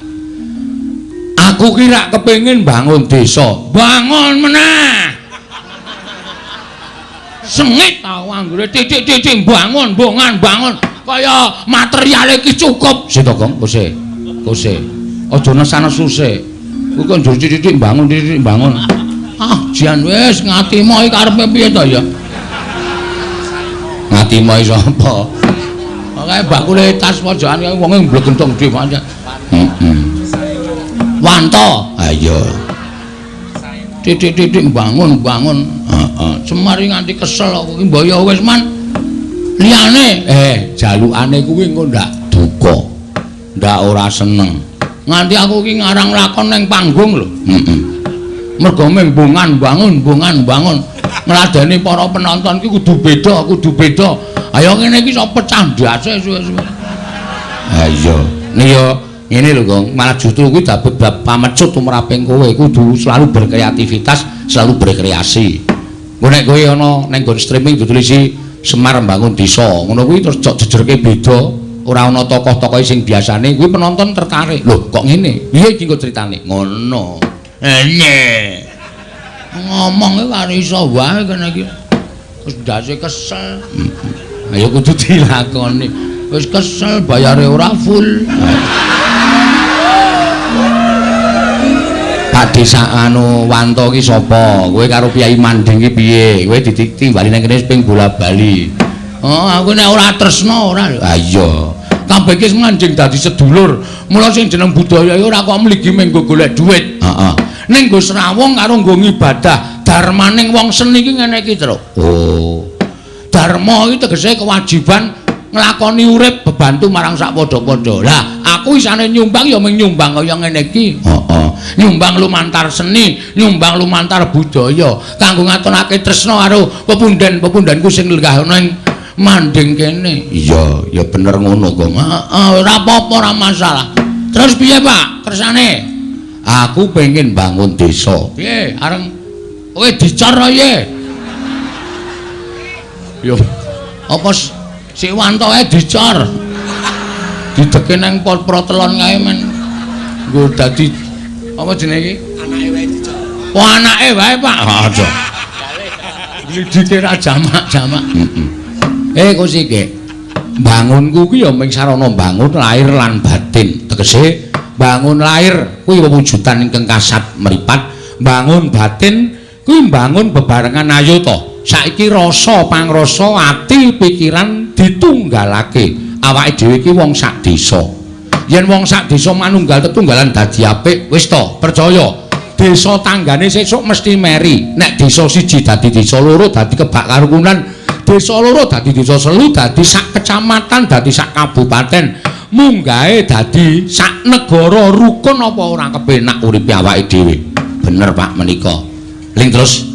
Aku ki rak kepengin bangun desa. Bangun meneh. Sengit tau anggere titik-titik bangun, bongan, bangun. Kaya materiale iki cukup. Sik to, Gong, kose. Kose. Aja nesan-nesu sik. Kuwi kok njur titik-titik bangun, titik-titik bangun. Ah, jan wis ngatimo iki karepe piye to ya? Ngatimo iki sapa? Kae bakule tas pojokan kae wonge mblegentong dhewe pancen. Heeh. Wanto. Ha iya. Titik-titik bangun, bangun. Heeh. Semar iki nganti kesel aku iki mbaya wis man. Liyane jalukane kuwi engko ndak duka. Ndak ora seneng. Nganti aku iki ngarang lakon ning panggung lho. Heeh. Mergo mung bongan bangun, bongan bangun. Ngladeni para penonton iki kudu beda, kudu beda. Ayo ngene iki iso pecah ndase suwe-suwe. Ha iya. Nih yo ngene lho, Gong. Malah justru kuwi dadi bab pamecut tumraping kowe kudu selalu berkreativitas, selalu berkreasi. Engko nek kowe ana ning nggon streaming ditulisi Semar Mbangun Desa, ngono kuwi terus cok jejerke beda. Ora ana tokoh-tokoh sing biasane kuwi penonton tertarik. Lho, kok ngene? Piye iki engko critane? Ngono. Nye. Ngomong iki karo iso wae kene iki. Wis ndase kesel. Ayo kudu dilakoni. Wis kesel bayare ora full. Pak Desa anu Wanto ki sapa? Kowe karo Kyai Manding ki piye? Kowe ditimbali nang kene ping bola-bali. Oh, aku nek ora tresna ora lho. Ha iya. Kabeh iki manjing dadi sedulur. Mula sing jeneng budaya ora kok mligi mung nggo golek dhuwit. Heeh. Ning nggo srawung karo nggo ngibadah. Darmaning wong seni iki ngene iki, Truk. Oh. Dharma iki tegese kewajiban nglakoni urip bebantu marang sak padha-padha. Lah, aku isane nyumbang ya mung nyumbang kaya ngene iki. Heeh. Nyumbang lumantar seni, nyumbang lumantar budaya kanggo ngatonake tresna karo pepunden-pepundenku sing lenggah ning manding kene. Iya, ya bener ngono, Gong. Heeh, ora apa-apa, ora masalah. Terus piye, Pak? Kersane? Aku pengen bangun desa. Piye? Areng kowe dicor piye? Yo. Apa si Wantoe dicor? Dideke nang protelon kae men. Nggo dadi apa jenenge iki? Anake wae dicor. Oh, anake wae, Pak. Aja. Glidike ra jamak-jamak. Heeh. Kok sik. Bangunku kuwi ya mung sarana bangun lahir lan batin. Tegese bangun lahir kuwi wewujudan ingkang kasat mripat, bangun batin Kuwi mbangun bebarengan ayo to. Saiki rasa pangrasa ati pikiran ditunggalake. Awake dhewe iki wong sak desa. Yen wong sak desa manunggal tetunggalan dadi apik, wis to, percaya. Desa tanggane sesuk mesti meri. Nek desa siji dadi desa loro dadi kebak karukunan, desa loro dadi desa selu dadi sak kecamatan dadi sak kabupaten, munggahe dadi sak negara rukun apa ora kepenak uripe awake dhewe. Bener Pak menika. Ling terus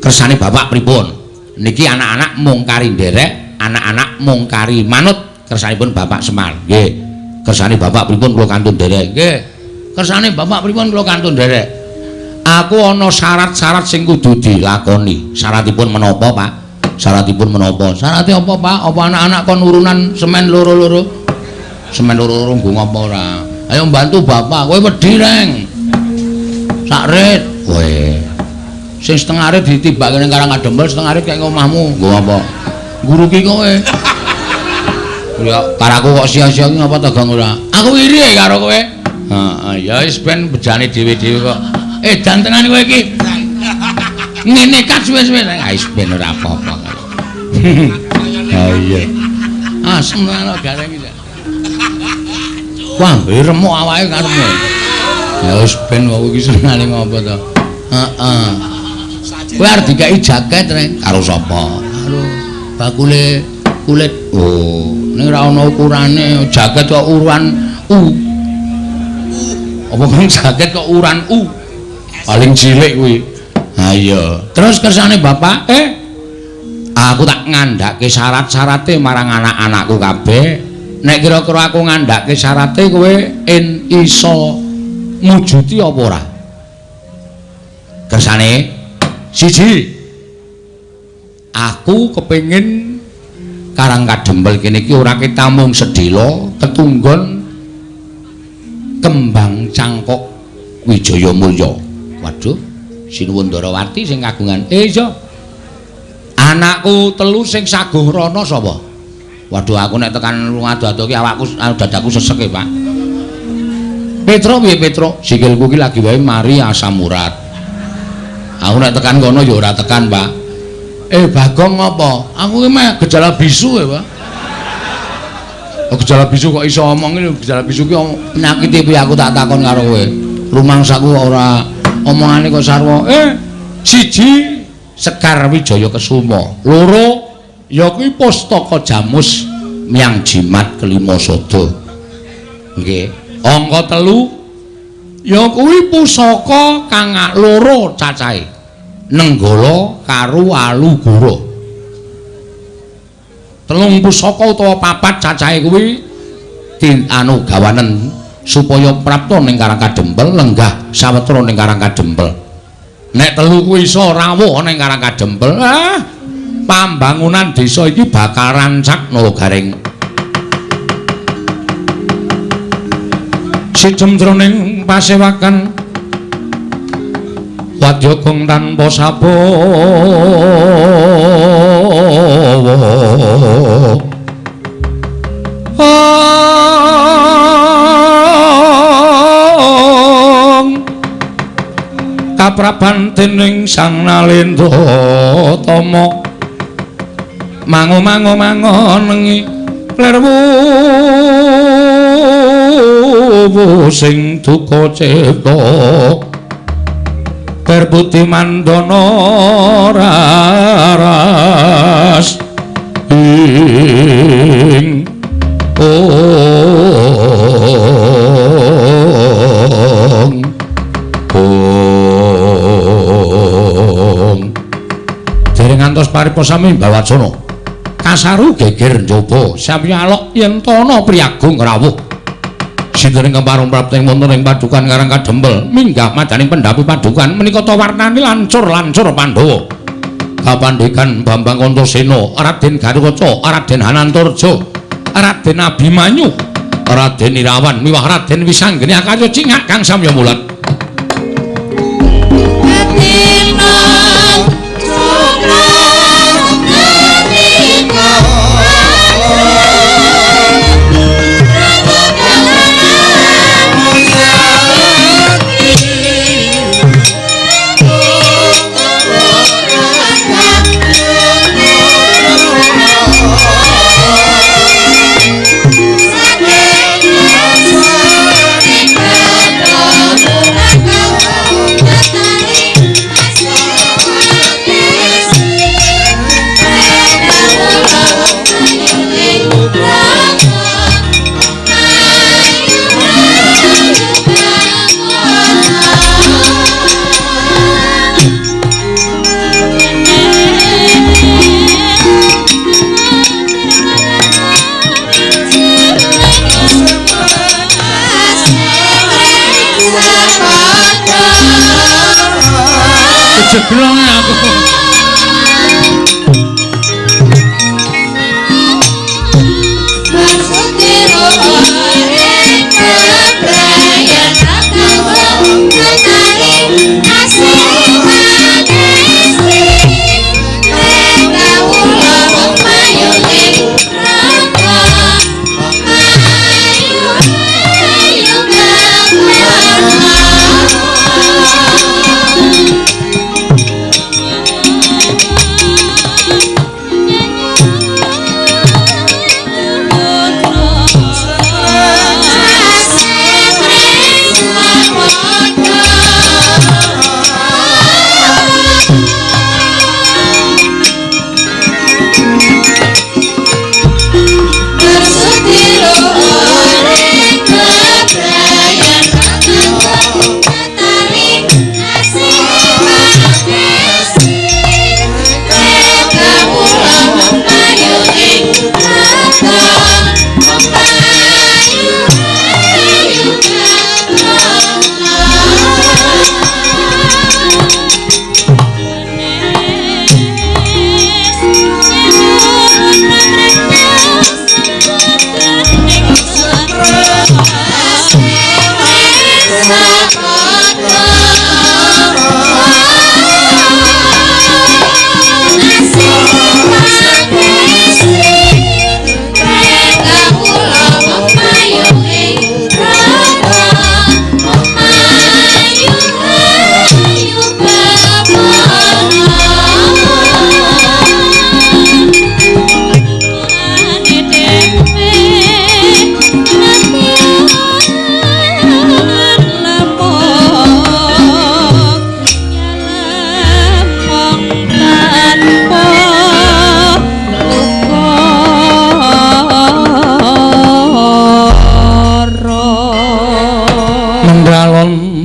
kersane Bapak pripun? Niki anak-anak mung kari nderek, anak-anak mung kari manut kersanipun Bapak Semar. Nggih. Kersane Bapak pripun kula kantun nderek? Nggih. Kersane Bapak pripun kula kantun nderek? Aku ana syarat-syarat sing kudu dilakoni. Syaratipun menapa, Pak? Syaratipun menapa? Syarate apa, Pak? Apa anak-anak kon urunan semen loro-loro? Semen loro-loro nggo ngapa ora? Ayo mbantu Bapak, kowe wedi, Reng. Sak rit. Kowe. Sing setengah rit ditibake ning Karang Kadempel, setengah rit kaya omahmu. Nggo apa? Nguruki kowe. Ya karaku kok sia-sia ki ngapa ta Gong ora? Aku iri karo kowe. Heeh, ya wis ben bejane dhewe-dhewe kok. Edan tenan kowe iki. Ngene kat suwe-suwe. Ah wis ben ora apa-apa. Ha iya. Asem tenan kok gareng iki. Wah, remuk awake karepmu. Ya wis ben wong iki senengane ngopo to. Heeh. Kowe arep dikeki jaket reng karo sapa? Karo bakule kulit. Oh, ning ora ana ukurane, jaket kok uruan U. Apa kok jaket kok uruan U? Paling cilik kuwi. Ha iya. Terus kersane Bapak, aku tak ngandhake syarat-syarate marang anak-anakku kabeh. Nek kira-kira aku ngandhake syarate kowe en iso mujudi apa ora? Kersane siji, aku kepengin Karang Kadempel kene iki ora ketamung sedhela ketunggon kembang cangkok Wijaya Mulya. Waduh, Sinuwun Ndarawati sing kagungan. Iya. Anakku telu sing saguh rono sapa? Waduh, aku nek tekan ado-ado ki awakku dadaku sesek e, Pak. Petro piye Petro? Sikilku ki lagi wae mari asam urat. Aku nek tekan kono ya ora tekan, Pak. Bagong ngapa? Aku ki meh gejala bisu ya, Pak. Oh, gejala bisu kok iso omong iki, gejala bisu ki penyakite piye aku tak takon karo kowe. Rumangsaku kok ora omongane kok sarwa. Siji Sekar Wijaya Kesuma, loro ya kuwi Pustaka Jamus Myang Jimat Kelima Sada. Nggih. Angka telu ya kuwi pusaka kang loro cacahe. Nenggala karo Alugoro. Telung pusaka utawa papat cacahe kuwi anu gawanen supaya prapta ning Karang Kadempel, lenggah sawetara ning Karang Kadempel. Nek telu kuwi iso rawuh ning Karang Kadempel, pambangunan desa iki bakal rancak no garing. Sijem jroning pasewakan wadya gong tanpa sabawa. Kapraban dening Sang Nalendra Tama mango-mango mangonengi lerwu sing duka cipta Perbuti mandana raras ing ong ong. Dereng ngantos paripa sami bawacana kasaru geger njaba sami alok yen tana priyagung rawuh. Sinten ingkang parung prapta ing wonten ing padukan Karang Kadempel minggah madaning pendhapi padukan menika ta warnane lancur-lancur Pandhawa. Kapandekan Bambang Antasena, Raden Garukaca, Raden Hanantarja, Raden Abimanyu, Raden Irawan miwah Raden Wisanggeni akarya cingak kang samya mulat. Jeglong aku.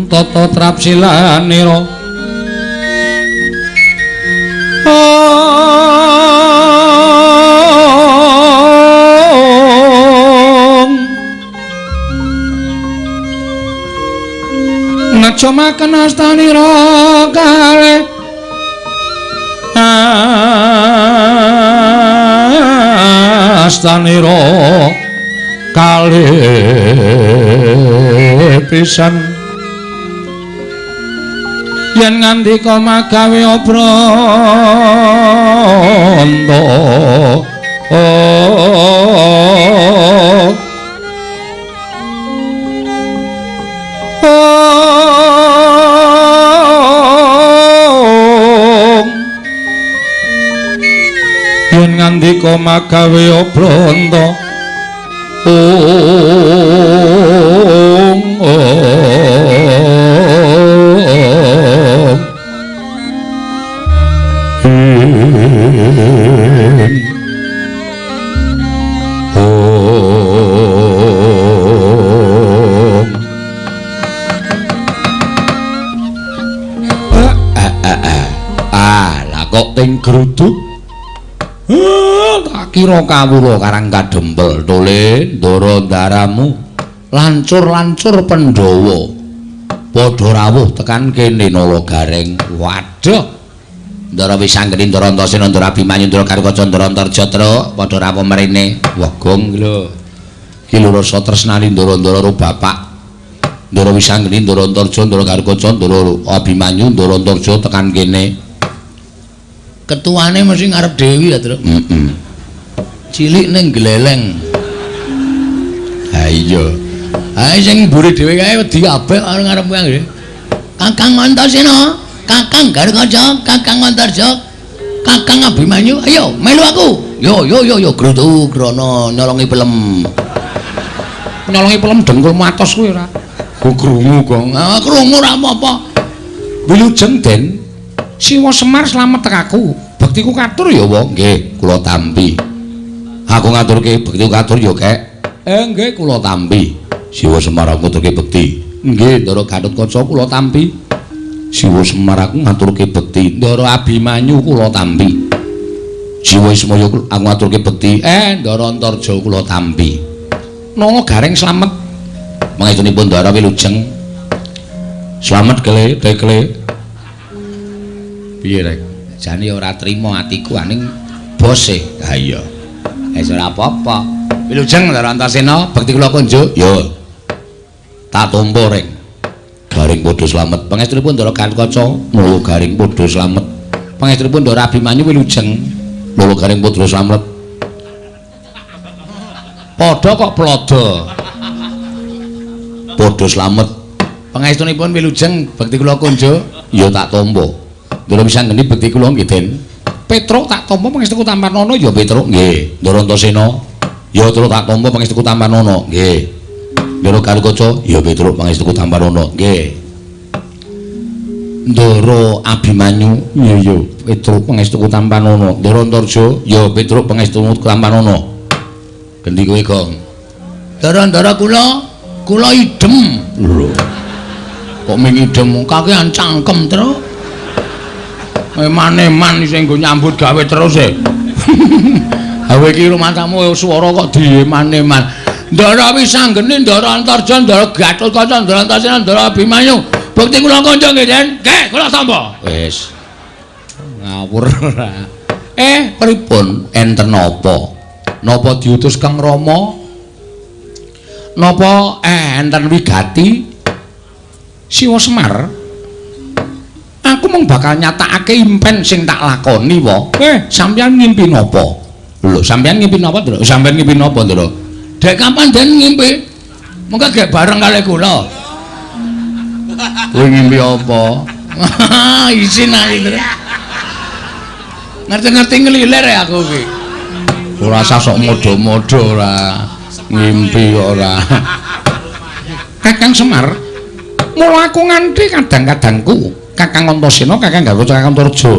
Tata trapsilanira ngecumaken astanira kalih astanira kalih pisan yen ngandika magawe obranta yen ngandika magawe obranta Gruduk tak kira kawula karang kadempel tole ndara ndaramu lancur-lancur Pandhawa padha rawuh tekan kene Nala Gareng. Waduh, Ndara Wisanggeni, Ndara Antasena, Ndara Abimanyu, Ndara Garukaca, Ndara Antarja truk padha rawuh mrene. Wah gong lho iki lho rasa tresnani ndara-ndara karo bapak. Ndara Wisanggeni, Ndara Antarja, Ndara Garukaca, Ndara Abimanyu, Ndara Antarja tekan kene. Ketuane mesti ngarep dewi ya, Truk. Heeh. Cilik ning gleleng. Ha iya. Ha sing mburi dhewe kae wedi kabeh karo ngarep kuwi. Kakang Antasena, Kakang Garukaca, Kakang Antarja, Kakang Abimanyu, ayo melu aku. Yo yo yo yo grutu grono nyolongi pelem. Nyolongi pelem dengkul matos kuwi ora. Ku krungu kok. Ah krungu ora apa-apa. Wilujeng Den. Siwa Semar slamet tekaku. Bektiku katur ya, wa? Nggih, kula tampi. Aku ngaturke bektiku katur ya, Kek. Nggih, kula tampi. Siwa Semar aku ngaturke bekti. Nggih, Ndara Gatotkaca kula tampi. Siwa Semar aku ngaturke bekti. Ndara Abimanyu kula tampi. Siwa Ismaya aku ngaturke bekti. Ndara Antarja kula tampi. Nala Gareng slamet. Mangestunipun Ndara wilujeng. Slamet kele, tekle. Piye rek? Jane ora trima atiku aning bose. Ha iya. Wis ora apa-apa. Wilujeng Ndara Antasena, bekti kula kunjuk. Yo. Tak tampa rek. Garing padha slamet. Pangestunipun Ndara Gatotkaca, mula garing padha slamet. Pangestunipun Ndara Abimanyu wilujeng, mula garing padha slamet. Padha kok plodo. Padha slamet. Pangestunipun wilujeng, bekti kula kunjuk. Ya tak tampa. Ndara Wisanggeni bekti kula nggih, Den. Petruk tak tampa pangestuku Tampanana ya Petruk nggih. Ndara Antasena ya Truk tak tampa pangestuku Tampanana nggih. Ndara Gatotkaca ya Petruk pangestuku Tampanana nggih. Ndara Abimanyu ya ya Petruk pangestuku Tampanana. Ndara Antarja ya Petruk pangestuku Tampanana. Gendi kowe, Gong? Ndara-ndara kula kula idem. Lho. Kok ming idem kakean cangkem, Truk. Eman-eman sing nggo nyambut gawe terus e. Awe iki rumangsamu swara kok dieman-eman. Ndara Wisanggeni, Ndara Antarja, Ndara Gatotkaca, Ndara Antasena, Ndara Abimanyu. Bukti kula kanca nggih, Den. Nggih, kula tampa. Wis. Ngawur ora. Pripun enten napa? Napa diutus Kang Rama? Napa enten wigati Siwa Semar? Aku mung bakal nyatakake impen sing tak lakoni wa. Sampeyan ngimpi napa? Lho, sampeyan ngimpi napa, Ndra? Sampeyan ngimpi napa, Ndra? Dek kapan den ngimpi? Mengko gek bareng kalih kula. Kowe ngimpi apa? Isin aku, Ndra. Ngerti-ngerti ngelilir ya aku iki. Ora usah sok modho-modho ora. Ngimpi kok ora. Kakang Semar, mula aku nganti kadang-kadangku Kakang Antasena, Kakang Gatotkaca, Kakang Antarja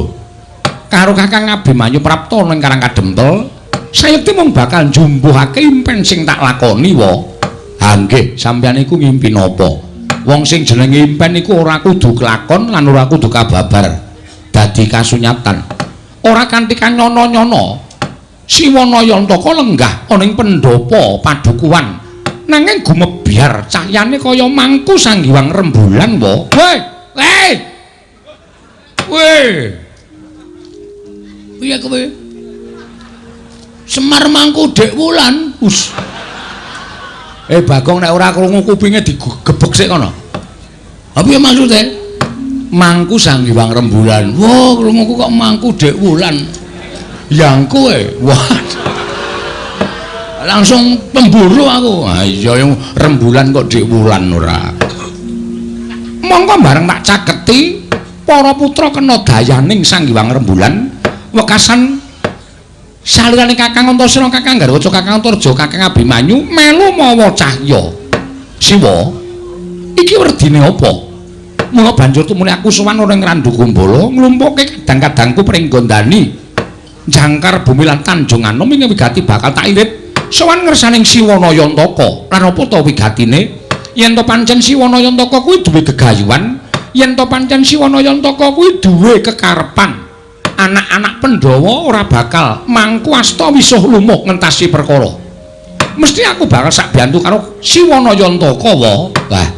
karo Kakang Abimanyu Prapta ning Karang Kadempel, sayekti mung bakal njumpuhake impen sing tak lakoni wa. Ha nggih, sampeyan iku ngimpi napa? Wong sing jenenge impen iku ora kudu kelakon lan ora kudu kababar dadi kasunyatan. Ora kanthi kanyono-nyono Siwana Yantaka lenggah ana ing pendhapa padukuhan, nanging gumebyar cahyane kaya mangku sanggiwang rembulan wa. Weh, weh. Weh. Piye kowe? Semar mangku Dek Wulan. Us. Bagong nek ora krungu kupinge digebek sik kono. Ha piye maksude? Mangku sanggiwang rembulan. Wah, krunguku kok mangku Dek Wulan. Yangku e. Wah. Langsung pemburu aku. Ha iya rembulan kok Dek Wulan ora. Mongko bareng tak caketi para putra kena dayaning Sang Hyang Rembulan wekasan salirane Kakang Antasena, Kakang Garwaca, Kakang Antarja, Kakang Abimanyu melu mawa cahya. Siwa, iki werdine apa? Mula banjur tumune aku sowan ana ing Randu Kumbala nglumpukke kadang-kadangku pringgondani jangkar bumi lan Tanjung Anom ing wigati bakal tak irit sowan ngersaning Siwana Yantaka. Lan apa ta wigatine? Yen to pancen Siwana Yantaka kuwi duwe gegayuhan, yen to pancen Siwana Yantaka kuwi duwe kekarepan, anak-anak Pandhawa ora bakal mangku asta wisuh lumuh ngentasi perkara. Mesti aku bakal sak biyantu karo Siwana Yantaka wa. Wah.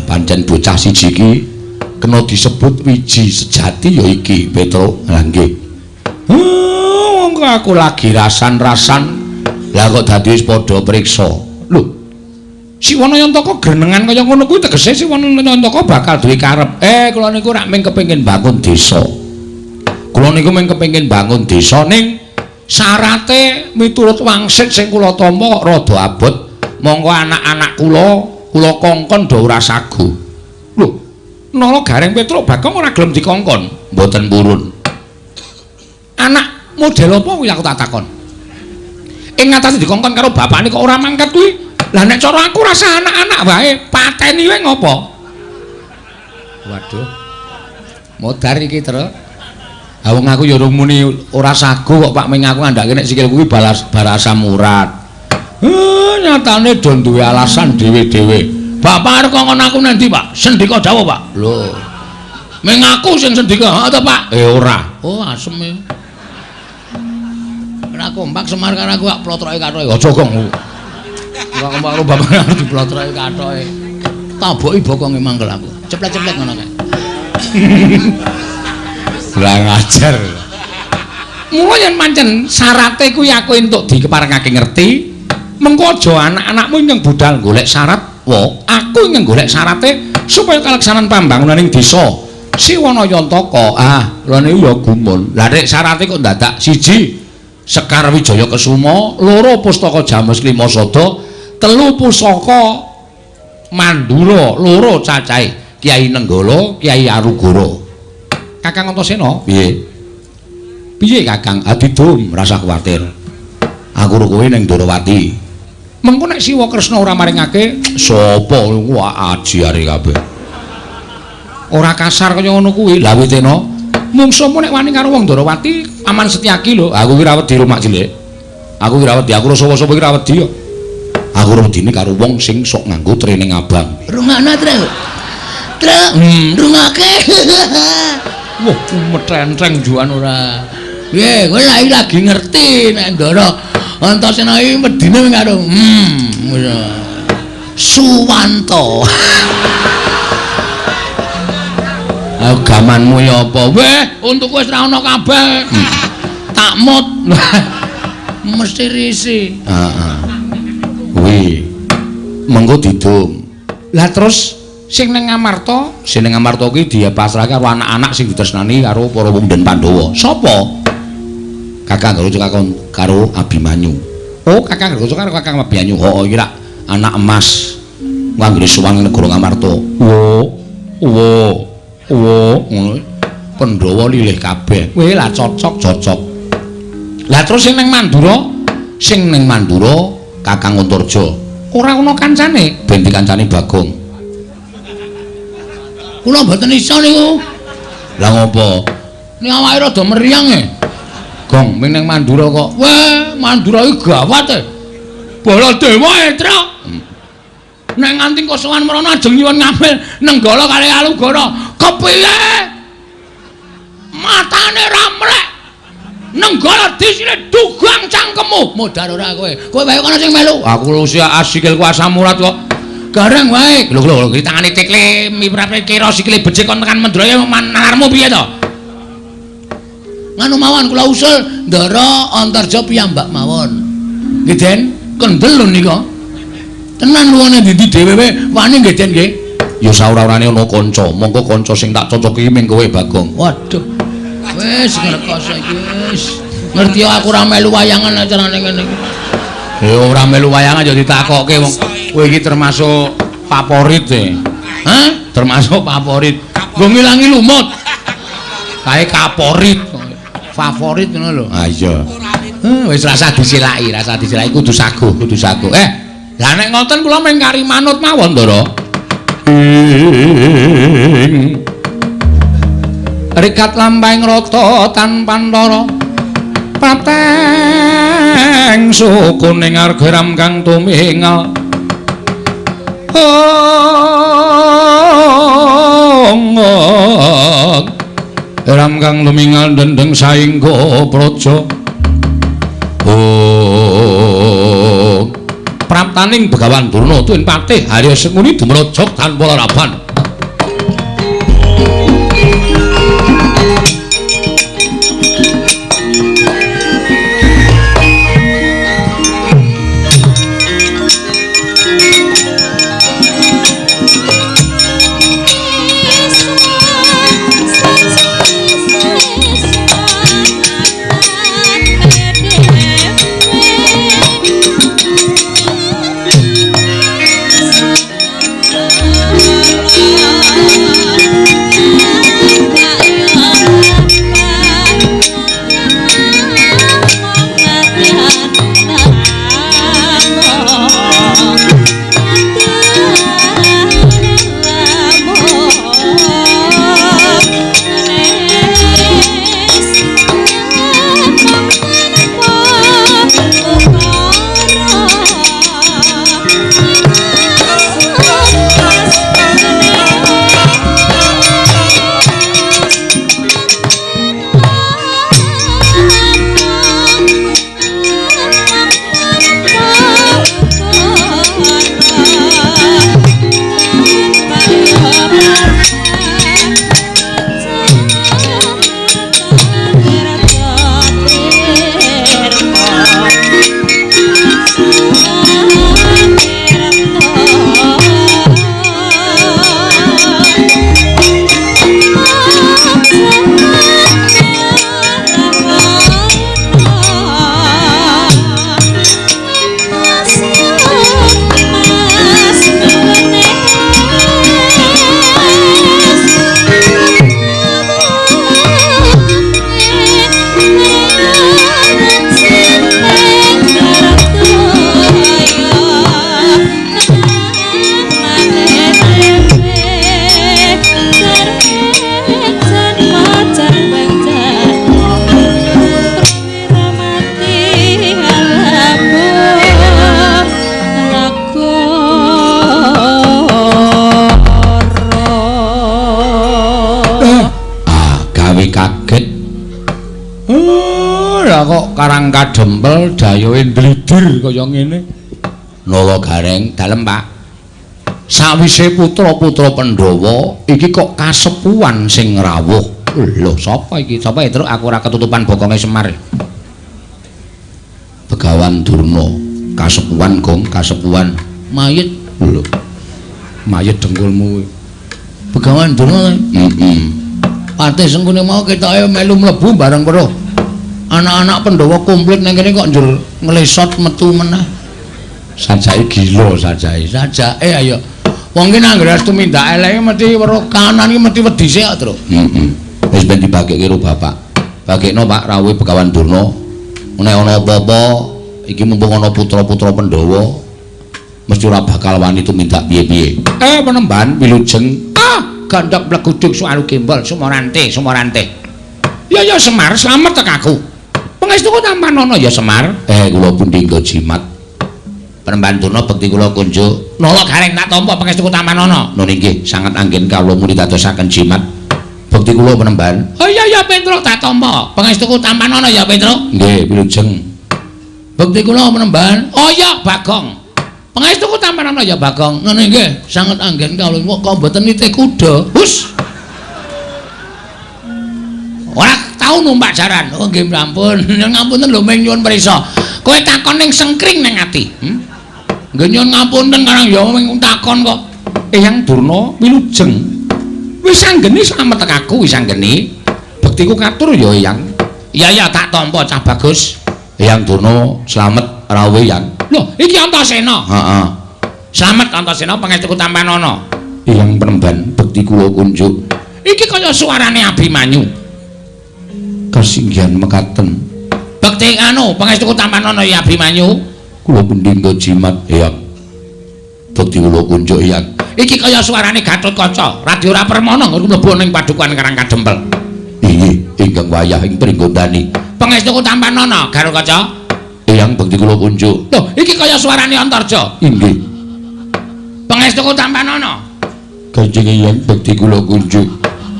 Pancen bocah siji iki kena disebut wiji sejati ya iki, Petruk. Lah nggih. Wong aku lagi rasan-rasan, lah kok dadi wis padha priksa. Lho, Siwana Yantaka grenengan kaya ngono kuwi tegese Siwana Yantaka bakal duwe karep. Kula niku rak mung kepengin bangun desa. Kula niku mung kepengin bangun desa ning syarate miturut wangsit sing kula tampa kok rada abot. Monggo anak-anak kula kula kongkon do ora sagu. Lho, nala Gareng Petruk Bagong ora gelem dikongkon. Mboten purun. Anak model apa kuwi aku tak takon. Ing ngatasi dikongkon karo bapakne kok ora mangkat kuwi. Lah nek cara aku rasa anak-anak wae pateni wae ngopo? Waduh. Modar iki, Truk. Ha wong aku ya urung muni ora sagu kok Pak, ming aku ngandhake nek sikilku kuwi balas barasa murat. Nyatane do duwe alasan dhewe-dhewe. Bapak arep kongkon aku nang ndi, Pak? Sendika dawuh, Pak. Lho. Ming aku sing sendika, ha ta, Pak? Ora. Oh, asem e. Ora kompak Semar karo aku kok plotroke kathoke. Aja, Gong. Ora kompak karo bapak arep diplotroke kathoke. Taboki bokonge mangkel aku. Ceplet-ceplet ngono kae. Lah ngajar. Mula yen pancen syarate kuwi aku entuk dikeparengake ngerti, mengko aja anak-anakmu ingkang budal golek syarat, wo, aku ingkang golek syarate supaya kaleksanan pambangunan ing desa Siwana Yantaka. Ah, lha niku ya gumun. Lah nek syarate kok dadak siji Sekar Wijaya Kesuma, loro Pustaka Jamus Lima Sada, telu Pusaka Mandura, loro cacahe Kyai Nenggala, Kyai Arugara. Kakang Antasena, piye? Piye Kakang? Adidum, rasa kuwatir. Aku ro kowe ning Ndorowati. Mengko nek Siwa Kresna ora maringake, sapa wah ajiare kabeh. Ora kasar kaya ngono kuwi. Lah witena, mungsuhmu nek wani karo wong Ndorowati, Paman Setyaki lho. Aku ki ra wedi ro Mak Cilik. Aku ki ra wedi, aku ro sapa-sapa ki ra wedi kok. Aku ro wedine karo wong sing sok nganggo training abang. Rungokno, Truk. Truk, rungokake. Wah, metrentreng juan ora. Piye, kowe lagi ngerti nek Ndara Antasena iki wedine karo Suwanto. Agamanmu ya apa? Weh, untukku wis ra ono kabeh. Takmut. Mesti risi. Heeh. Kuwi mengko didum. Lah terus sing ning Ngamarta, sing ning Ngamarta kuwi dipasrahke karo anak-anak sing ditresnani karo para wong Pandhawa. Sapa? Kakang Garuda karo Abimanyu. Oh, Kakang Garuda karo Kakang Abimanyu. Heeh, iki rak anak emas. Nganggere sowan ning negara Ngamarta. Wo, wo, wo, ngono. Pandhawa lilih kabeh. Weh, lah cocok, cocok. Lah terus sing ning Mandura, sing ning Mandura Kakang Antarja. Ora ana kancane, ben dikancani Bagong. Kula mboten iso niku. Lah ngopo? Ning awake rada meriang e. Gong, ming ning Mandura kok. Weh, Mandura iki gawat e. Baladewa e, Truk. Nek nganti kosowan mrono ajeng nyuwun ngambil Nenggala kali Alugara. Kepiye? Matane ra mrek. Nenggala disine dugang cangkemmu. Modar ora kowe. Kowe wae kono sing melu. Aku lho sikilku asam urat kok. Gareng wae. Lho lho, iki tangane cekle miprape kira sikile becik kon tekan Mendraya nalarmu piye to? Nganu mawon kula usul Ndara Antarja piyambak mawon. Nggih, Den. Kendel lho nika. Tenan luwane ndi dhewe wani nggih, Den nggih. Ya saora-orane ana kanca, mongko kanca sing tak cocoki ming kowe Bagong. Waduh. Wis ngrekoso iki wis. Ngerti aku ora melu wayangan acarane ngene iki. Ya ora melu wayangan ya ditakokke wong kowe iki termasuk favorit e. Hah? Termasuk favorit. Nggo ngilangi lumut. Kae kaporit. Favorit ngono lho. Ah iya. Wis rasa disilaki, rasa disilaki kudu saguh, kudu saguh. Lah nek ngoten kula mung kari manut mawon, Ndara. Rikat lampahing rata tanpa ntara. Pateng sukuning argeram kang tumingal. Ram kang lumingal dendeng saingga praja. Oh. Praptaning Begawan Durna tuwin patih Arya Sengkuni dumrajak tanpa laraban. Thank you. kok Karang Kadempel dayohe ndlidir kaya ngene. Nala Gareng, dalem Pak. Sawise putra-putra Pandhawa iki kok kasepuhan sing rawuh. Lho, sapa iki? Sapa ya, Truk? Aku ora ketutupan bokonge Semar. Begawan Durna, kasepuhan Gong, kasepuhan. Mayit. Lho. Mayit dengkulmu. Begawan Durna. Heeh. Patih Sengkuni mau ketoke melu mlebu bareng weruh. Anak-anak Pandhawa komplit nang kene kok njur nglesot metu meneh. Sajake gila sajake. Sajake ayo. Wong ki nang anggere tumindak eleke mesti weruh kanan ki mesti wedi sik kok, Truk. Heeh. Wis ben dibagekke karo bapak. Bagekno Pak rawuhe Begawan Durna. Nek ana apa-apa iki mumpung ana putra-putra Pandhawa mesti ora bakal wani tumindak piye-piye. Penemban wilujeng. Ah, gandhok mleguduk suaru gembol sumorante, sumorante. Ya ya Semar, slamet tek aku. Pangestuku tampanana ya Semar. Kula pundi nggo jimat. Penemban Durna bekti kula kunjuk. Nala Gareng tak tampa pangestuku tampanana. Nun inggih, sanget anggen kawula muni dadosaken jimat. Bekti kula penemban. Oh iya ya Petruk tak tampa. Pangestuku tampanana ya Petruk. Nggih, wilujeng. Bekti kula penemban. Oh iya Bagong. Pangestuku tampanana ya Bagong. Ngono nggih, sanget anggen kawula kok mboten nitih kuda. Hus. Ora tau numpak jaran. Oh nggih ampun. Ngapunten lho ming nyuwun prisa. Kowe takon ning sengkring ning ati. Nggih nyuwun ngapunten karang ya ming takon kok. Eyang Durna wilujeng. Wis anggeni slamet tek aku wis anggeni. Bektiku katur ya Eyang. Iya ya tak tampa cah bagus. Eyang Durna slamet rawuh Eyang. Lho, iki Antasena. Heeh. Slamet Antasena pangestuku tampanana. Eyang penemban bekti kula kunjuk. Iki kaya suarane Abimanyu. Kasinggihan mekaten. Bekti anu pangestuku tampanana ya Abimanyu. Kula pundi nggo jimat Eyang. Bekti kula kunjuk Eyang. Iki kaya suarane Gatotkaca, Radya ora permana nggon mlebu ning padukuhan Karang Kadempel. Inggih, ingkang wayah ing Pringgondani. Pangestuku tampanana Gatotkaca. Eyang bekti kula kunjuk. Lho, iki kaya suarane Antarja. Inggih. Pangestuku tampanana. Kanjeng Eyang bekti kula kunjuk.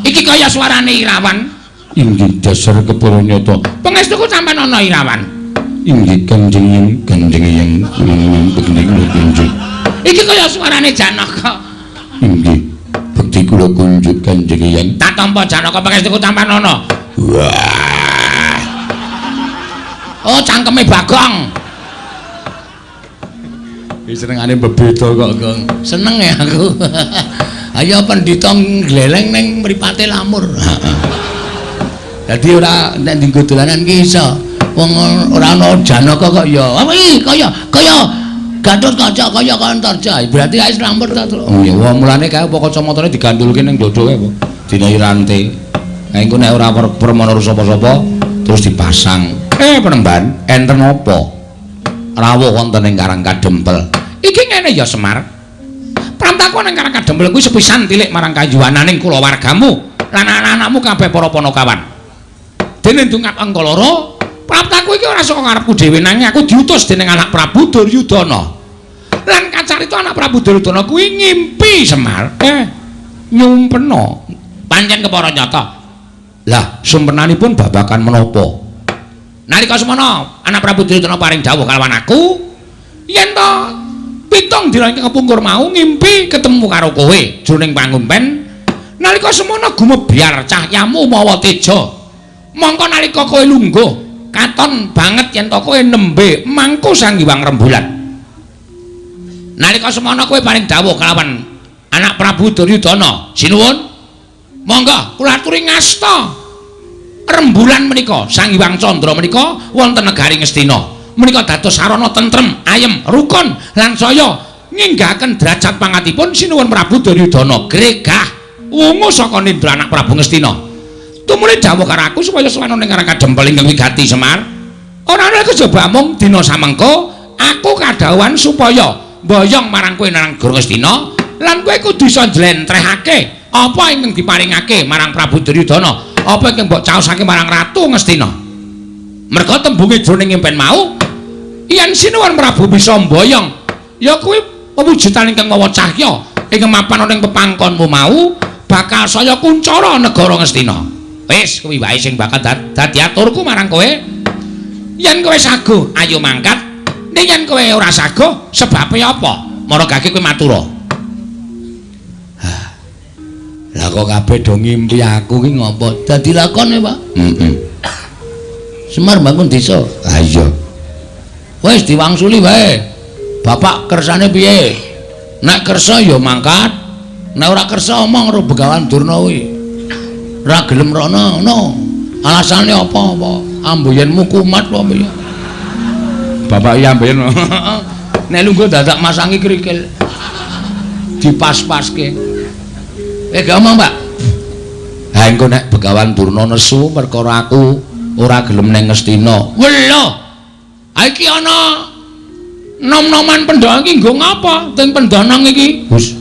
Iki kaya suarane Irawan. Inggih, dasar kepara nyata. Pangestuku tampanana Irawan. Inggih, Kanjeng Eyang, Kanjeng Eyang bekti kula kunjuk. Iki kaya suarane Janaka. Inggih, bekti kula kunjuk Kanjeng Eyang. Tak tampa Janaka pangestuku tampanana. Wah. Oh, cangkeme Bagong. Iki senengane bebeda kok, Gong. Seneng ya aku. Ayo pendhita ngleleng ning mripate lamur. Dadi ora nek dienggo dolanan ki iso. Wong ora ana Janaka kok ya. Apa iki kaya kaya Gatotkaca kaya Antarja. Berarti ae lamur ta, Truk. Oh iya, wong mulane kae apa kacamatane digandulke ning dodo kae apa? Dinahi rante. Lah engko nek ora permana sapa-sapa terus dipasang. Penemban, enten apa? Rawuh wonten ing Karang Kadempel. Iki ngene ya Semar. Prantaku ning Karang Kadempel kuwi sepisan tilik marang kayuwananing kulawargamu lan anak-anakmu kabeh para panakawan. Dene ndungap angka loro, praptaku iki ora saka ngarepku dhewe nanging aku diutus dening anak Prabu Duryudana. Lan kacarita anak Prabu Duryudana kuwi ngimpi Semar. Nyumpena. Pancen kepara nyata. Lah, sumpenanipun babagan menapa? Nalika semana anak Prabu Duryudana paring dawuh kalawan aku yen to pitung dina ingkang kepungkur mau ngimpi ketemu karo kowe jroning pangumpen. Nalika semana gumebyar cahyamu mawa teja. Mongko nalika kowe lungguh katon banget yen to kowe nembe mangku Sang Hyang Rembulan. Nalika semana kowe paring dawuh kalawan anak Prabu Duryudana, sinuwun monggo kula aturi ngasta rembulan menika Sang Hyang Candra menika wonten negari Ngastina. Menika dados sarana tentrem, ayem, rukun lan saya nginggahaken derajat pangatipun sinuwun Prabu Duryudana gregah wungu saka nindra anak Prabu Ngastina. Tumuli dawuh karo aku supaya sowan ning Karang Kadempel ingkang wigati Semar. Ora ana kejaba mung dina samengko aku kadhawuhan supaya mboyong marang kowe nang negara Ngastina lan kowe kudu iso njlentrehake apa ingkang diparingake marang Prabu Duryudana, apa ingkang mbok caosake marang Ratu Ngastina. Merga tembunge jroning impen mau yen sinuwun Prabu bisa mboyong ya kuwi pewujudan ingkang mawa cahya ingkang mapan ana ing pepangkonmu mau bakal saya kuncara negara Ngastina. Wis kuwi wae sing bakal dadi aturku marang kowe. Yen kowe sago, ayo mangkat. Ning yen kowe ora sago, sebabe apa? Mara gage kowe matura. Lah kok kabeh do ngimpi aku ki ngopo? Dadi lakone, Pak. Heeh. Semar bangun desa. Ha iya. Wis diwangsuli wae. Bapak kersane piye? Nek kersa ya mangkat. Nek ora kersa omong karo Begawan Durna kuwi. Ora gelem rono ngono. Alasane apa-apa? Amboyenmu kumat apa piye? Bapak iya amboyen. Nek lungguh dadak masangi krikil. Dipas-paske. Gak omong, Pak. Ha engko nek Begawan Durna nesu perkara aku ora gelem ning Ngastina. Welo. Ha iki ana nom-noman Pandhawa iki nggo ngapa? Teng Pendanang iki. Gus.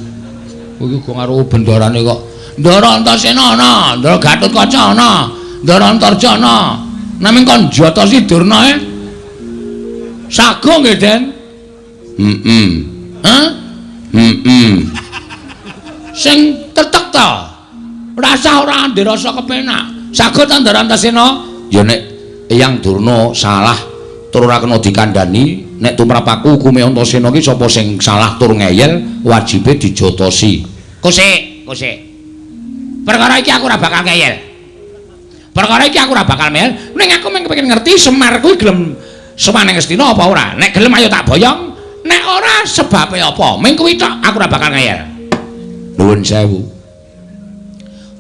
Iki go karo bendarane kok. Ndara Antasena ana, Ndara Gatotkaca ana, Ndara Antarja ana. Naming kon jatosi Durna e. Sago nggih, Den. Heeh. Hah? Heeh. Sing tetek ta. Rasa ora ndek rasa kepenak. Sago ta Ndara Antasena? Ya nek Eyang Durna salah tur ora kena dikandhani, nek tumrap aku hukume Antasena ki sapa sing salah tur ngeyel wajibe dijotosi. Kosek, kosek. Perkara iki aku ora bakal ngeyel. Perkara iki aku ora bakal ngeyel, ning aku mung kepengin ngerti Semar kuwi gelem sowan ning Ngastina apa ora. Nek gelem ayo tak boyong, nek ora sebabe apa? Mung kuwi tok aku ora bakal ngeyel. Nuwun sewu.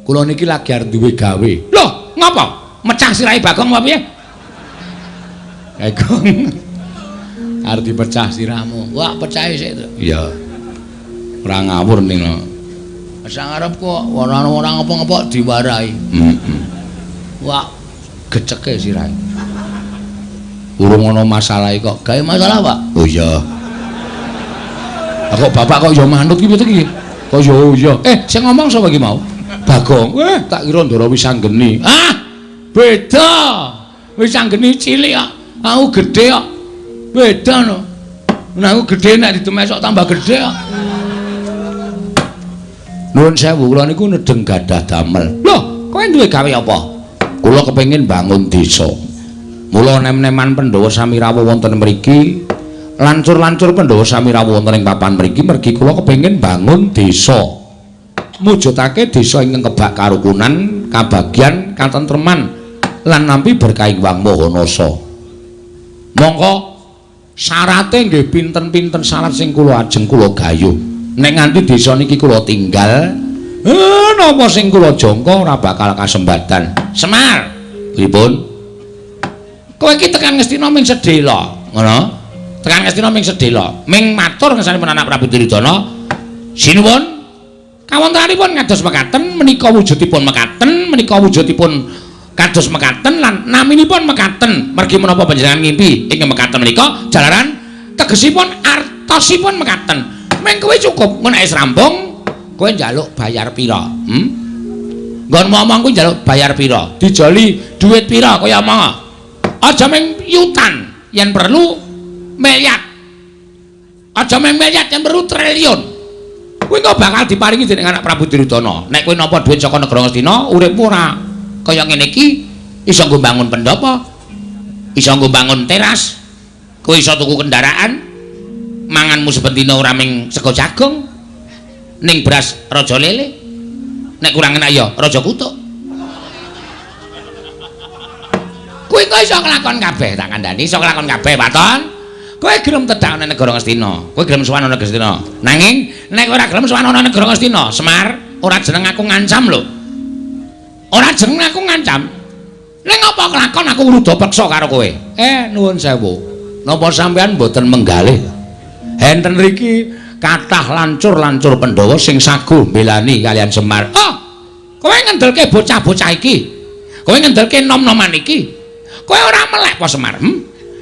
Kula niki lagi arep duwe gawe. Loh, ngapa? Mecah sirahe Bagong apa piye? Bagong. Arep dipecah sirahmu. Wah, pecahe sik to. Iya. Ora ngawur ning. Sang arep kok ora ora ngapa-ngapa diwarahi. Heeh. Wah, geceke sirahe. Urung ana masalah kok. Gawe masalah, Pak? Oh iya. Lah kok bapak kok ya manut ki piye iki? Kok ya iya. Sing ngomong sapa iki mau? Bagong. Weh, tak kira Ndara Wisanggeni. Ah, beda. Wisanggeni cilik kok. Aku gedhe kok. Beda no. Nek aku gedhe nek didemesok tambah gedhe kok. Nuwun sewu, kula niku nedeng gadah damel. Loh, kowe duwe gawe apa? Kula kepengin bangun desa. Mula nem-neman Pandhawa sami rawuh wonten mriki, lancur-lancur Pandhawa sami rawuh wonten ing papan mriki mergi kula kepengin bangun desa. Mujudake desa ingkang kebak karukunan, kabagyan, katentreman lan nampi berkah Hyang Maha Nasa. Mongko syarate nggih pinten-pinten syarat sing kula ajeng kula gayuh. Nek nganti desa niki kula tinggal, napa sing kula jangka ora bakal kasembadan. Semar, pripun? Kowe iki tekan Ngastina ming sedhela, ngono? Tekan Ngastina ming sedhela, ming matur ngersanipun anak Prabu Duryudana. Sinuwun, kawontenanipun kados mekaten, menika wujudipun mekaten, menika wujudipun kados mekaten lan naminipun mekaten. Mergi menapa panjenengan ngimpi ing mekaten menika jalaran tegesipun artosipun mekaten. Meng kowe cukup, ngono nek wis rampung, kowe njaluk bayar pira? Nggon ngomong kuwi njaluk bayar pira? Dijoli dhuwit pira kaya omong. Aja mung yutan, yen perlu miliar. Aja mung miliar, yen perlu triliun. Kuwi kok bakal diparingi dening anak Prabu Duryudana. Nek kowe nampa dhuwit saka negara Ngastina, uripmu ora kaya ngene iki, iso nggo bangun pendhapa, iso nggo bangun teras, kowe iso tuku kendaraan, manganmu saben dina ora ming sego jagung, ning beras raja lele. Nek kurang enak ya raja kutuk. Kowe kok iso nglakon kabeh, tak kandhani iso nglakon kabeh, waton. Kowe gelem tedhak ana negara Ngastina, kowe gelem sowan ana Ngastina. Nanging nek ora gelem sowan ana negara Ngastina, Semar, ora jeneng aku ngancam lho. Ora jeneng aku ngancam. Ning apa kelakon aku ngruda peksa karo kowe? Nuwun sewu. Napa sampean mboten menggalih? Enten riki kathah lancur-lancur Pandhawa sing saguh mbelani kalian Semar. Oh, kowe ngendelke bocah-bocah iki. Kowe ngendelke nom-noman iki. Kowe ora melek apa Semar?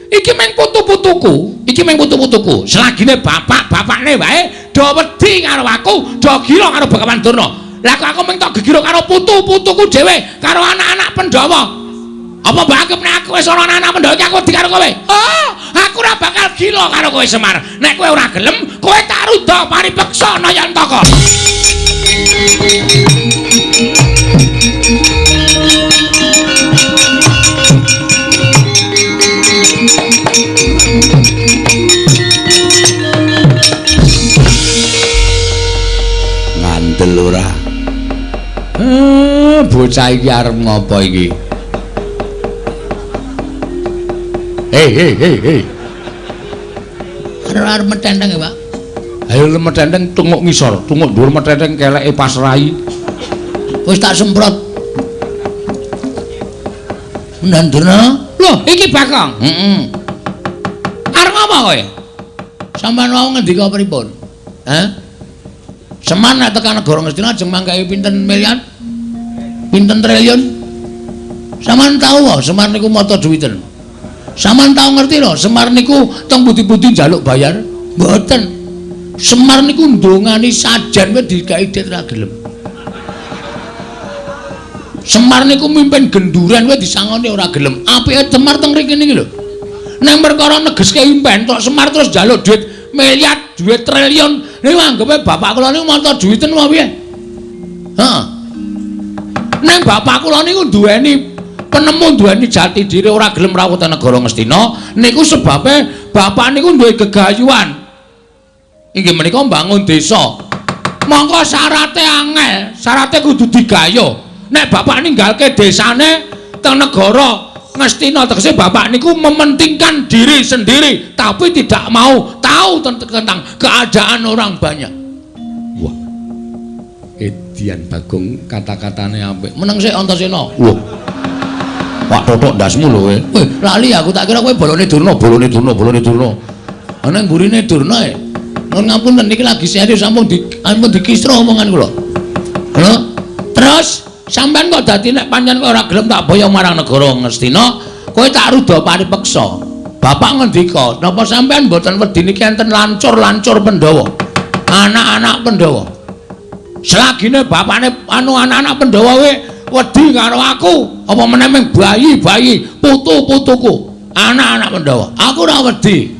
Iki mung putu-putuku, iki mung putu-putuku. Selagine bapak-bapakne wae do wedi karo aku, do gila karo Begawan Durna. Lah kok aku mung tok gegira karo putu-putuku dhewe, karo anak-anak Pandhawa. Apa mbok anggap nek aku wis ana anak-anak Pandhawa iki aku wedi karo kowe? Oh, aku ora bakal gila karo kowe Semar. Nek kowe ora gelem, kowe tak ruda paripeksa Nayantaka. Bocah iki arep ngopo iki? Hei hei hei hei. Arep metenteng ya, Pak. Ayo metenteng tunguk ngisor, tunguk dhuwur metenteng keleke pas rai. Wis tak semprot. Ndan Durna. Loh, iki Bagong. Heeh. Arep ngopo kowe? Sampeyan wau ngendika pripun? Hah? Semar nek tekan negara Ngastina ajeng mangkahi pinten miliar? Pinten triliun? Sampeyan tau wae Semar niku mata duwiten. Sampeyan tau ngerti lho, Semar niku teng pundi-pundi njaluk bayar? Mboten. Semar niku ndongani sajen wis dikai dit ra gelem. Semar niku mimpin genduren wis disangoni ora gelem. Apike Semar teng mriki niki lho. Nek perkara negeske impen tok Semar terus njaluk duit miliar, duit triliun. Niku anggepe bapak kula niku mata duwiten apa piye? Heeh. Nek bapak kula niku duweni penemu, duweni jati diri ora gelem rawuh teng negara Ngastina, niku sebabe bapak niku duwe gegayuhan. Inggih menika mbangun desa. Mongko syarate angel, syarate kudu digayuh. Nek bapak ninggalke desane teng negara Ngastina, tegese bapak niku mementingkan diri sendiri tapi tidak mau tahu tentang keadaan orang banyak. Wah. Edian Bagong kata-katane apik. Meneng sik Antasena. Wah. Pak totok ndasmu lho kowe. Weh, lali aku tak kira kowe bolone Durna, bolone Durna, bolone Durna. Ana mburine Durna e. Nuwun ngapunten niki lagi serius sampun dikisro omongan kula. Lho, terus sampean kok dadi nek pancen kowe ora gelem tak boyong marang negara Ngastina, kowe tak ruda paripeksa. Bapak ngendika, napa sampean mboten wedi niki enten lancur-lancur Pandhawa? Anak-anak Pandhawa. Selagine bapakne anu anak-anak Pandhawa kowe wedi karo aku, apa meneh ming bayi-bayi, putu-putuku, anak-anak Pandhawa. Aku ora wedi.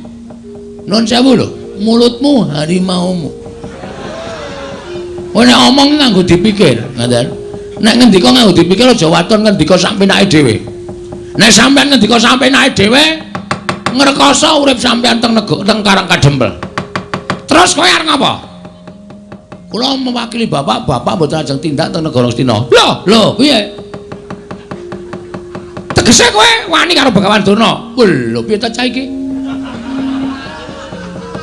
Nun sewu lho, mulutmu harimaumu. Kowe nek omong nganggo dipikir, ngoten. Nek ngendika nganggo dipikir aja waton ngendika sak penake dhewe. Nek sampean ngendika sak penake dhewe, ngrekoso urip sampean teng teng Karang Kadempel. Terus kowe arep ngapa? Kula mewakili bapak, bapak mboten ajeng tindak teng negara Ngastina. Lho, lho, piye? Tegese kowe wani karo Begawan Durna. Lho, piye ta cah iki?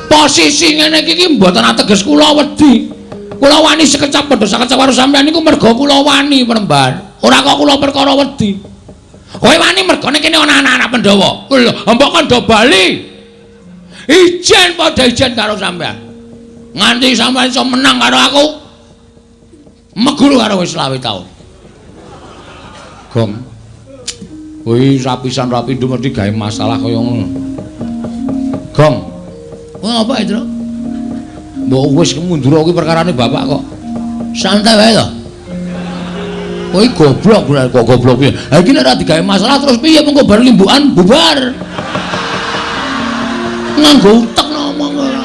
Posisi ngene iki mboten ateges kula wedi. Kula wani sekecap padha sakecap karo sampean niku merga kula wani Premban. Ora kok kula perkara wedi. Kowe wani mergane kene ana anak-anak Pandhawa. Lho, mbok kandha bali. Ijen padha ijen karo sampean. Nganti sampean iso menang karo aku. Meguru karo wis 25 taun. Gong. Kuwi rapisan rapindo mesti gawe masalah kaya ngono. Gong. Wah, apa itu? Mbok wis mundur kuwi perkarane bapak kok. Santai wae to. Kowe goblok kok goblok piye? Ha iki nek ora digawe masalah terus piye mengko bar limbukan bubar. Nganggo utek ngomong ora.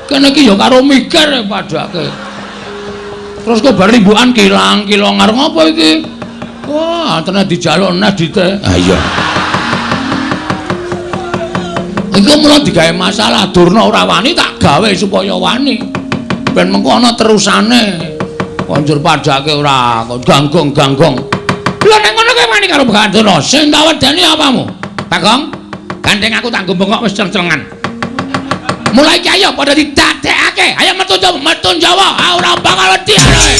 Kene iki ya karo mikir padake. Terus kok bar limbukan kilang-kilong arep ngopo iki? Wah, tenan dijaluk neh dite. Ha iya. Iku mula digawe masalah Durna ora wani tak gawe supaya wani. Ben mengko ana terusane. Konjur padake ora ganggong-ganggong. Lho nek ngono kowe wani karo Begawan Durna, sing tak wedeni apamu? Bagong, gandeng aku tak nggo bengok wis ceng-cengan. Mulai iki ayo padha didadekake. Ayo metu Jawa, metu Jawa. Ah ora bakal wedi ae.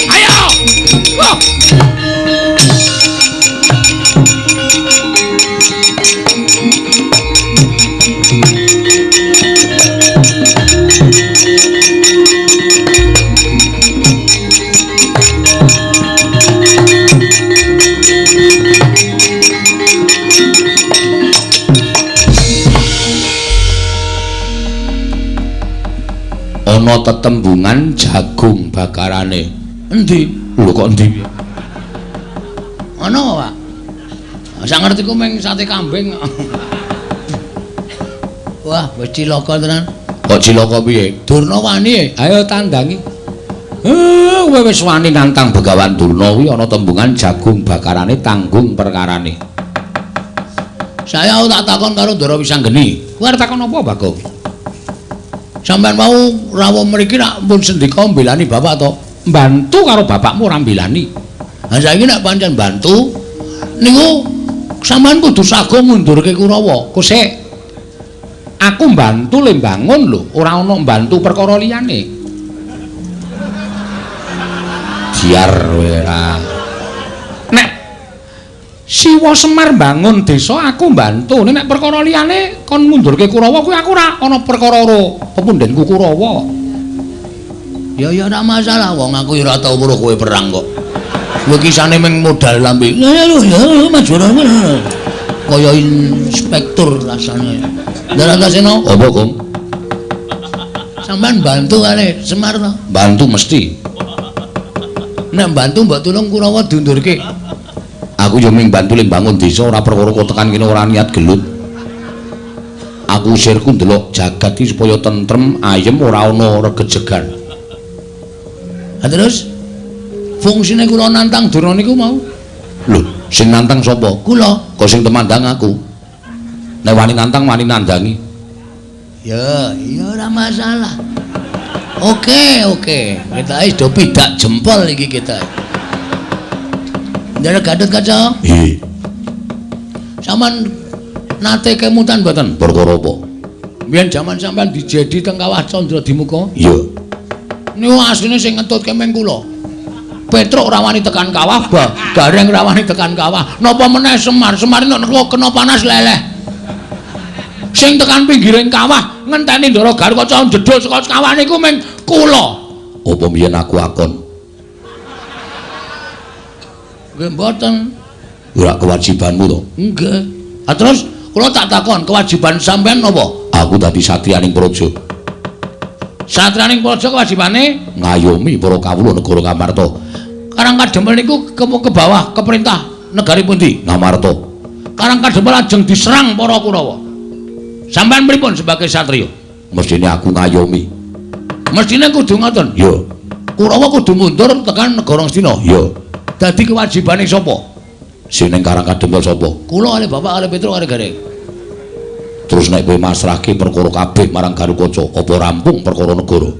Ayo. Wah. Ana tetembungan jagung bakarane. Endi? Lho kok endi? Ana apa, Pak? Sak ngertiku mung sate kambing. Wah, wis cilaka tenan. Kok cilaka piye? Durna wani. Ayo tandangi. Kowe wis wani nantang Begawan Durna kuwi ana tembungan jagung bakarane tanggung perkarane. Saya tak takon karo Ndara Wisanggeni. Kowe arep takon apa, Bagong? Sampeyan mau rawuh mriki rak pun sendika mbelani bapak to. Mbantu karo bapakmu ora mbelani. Ha saiki nek pancen bantu niku sampean kudu sago ngundurke Kurawa. Kosek. Aku mbantu le mbangun lho, ora ana mbantu perkara liyane. Biar ora. Nek Siwa Semar mbangun desa aku mbantu, nek perkara liyane kon ngundurke Kurawa kuwi aku ora ana perkara karo pepundhenku Kurawa. Ya ya ora masalah, wong aku ya ora tau weruh kowe perang kok. Kowe kisane mung modal lambe. Ya ya maju kaya inspektur rasane. Ndara Antasena, apa, Kong? Sampeyan bantu kali Semar to? Bantu mesti. Nek bantu mbok tulung Kurawa diundurke. Aku yo mung bantu ling bangun desa ora perkara kok tekan kene ora niat gelut. Aku sirku ndelok jagat iki supaya tentrem, ayem ora ana regejegan. Ha terus fungsine kula nantang Durna niku mau. Lho, sing nantang sapa? Kula. Kok sing temandang aku. Nek wani nantang wani nandangi. Ya, ya ora masalah. Oke, oke. Kita wis do pidak jempol iki kita. Ndara Gatot Kaca. Nggih. Sampeyan nate kemutan mboten? Perkara apa? Biyen jaman sampeyan dijedi teng Kawah Candra Dimuka. Iya. Niku asline sing ngetutke meng kula. Petruk ora wani tekan kawah, Gareng ora wani tekan kawah. Napa meneh Semar? Semar nek kena panas leleh. Sing tekan pinggiring kawah ngenteni Ndara Garukaca jedul saka kawah niku meng kula. Apa mbiyen aku akon? Nggih mboten. Ora kewajibanmu to? Nggih. Ha terus kula tak takon, kewajiban sampean napa? Aku dadi satriyaning praja. Satriyaning praja kewajibane ngayomi para kawula negara Ngamarta. Karang Kadempel niku ke bawah ke perintah negari pundi? Ngamarta. Karang Kadempel lajeng diserang para Kurawa. Sampean pripun sebagai satriya? Mestine aku ngayomi. Mestine kudu ngoten. Iya. Kurawa kudu mundur tekan negara Ngastina. Iya. Dadi kewajibane sapa? Sing ning Karang Kadempel sapa? Kula kalih bapak kalih Petruk kalih Gareng. Terus nek kowe masrahke perkara kabeh marang Garukaca, apa rampung perkara negara?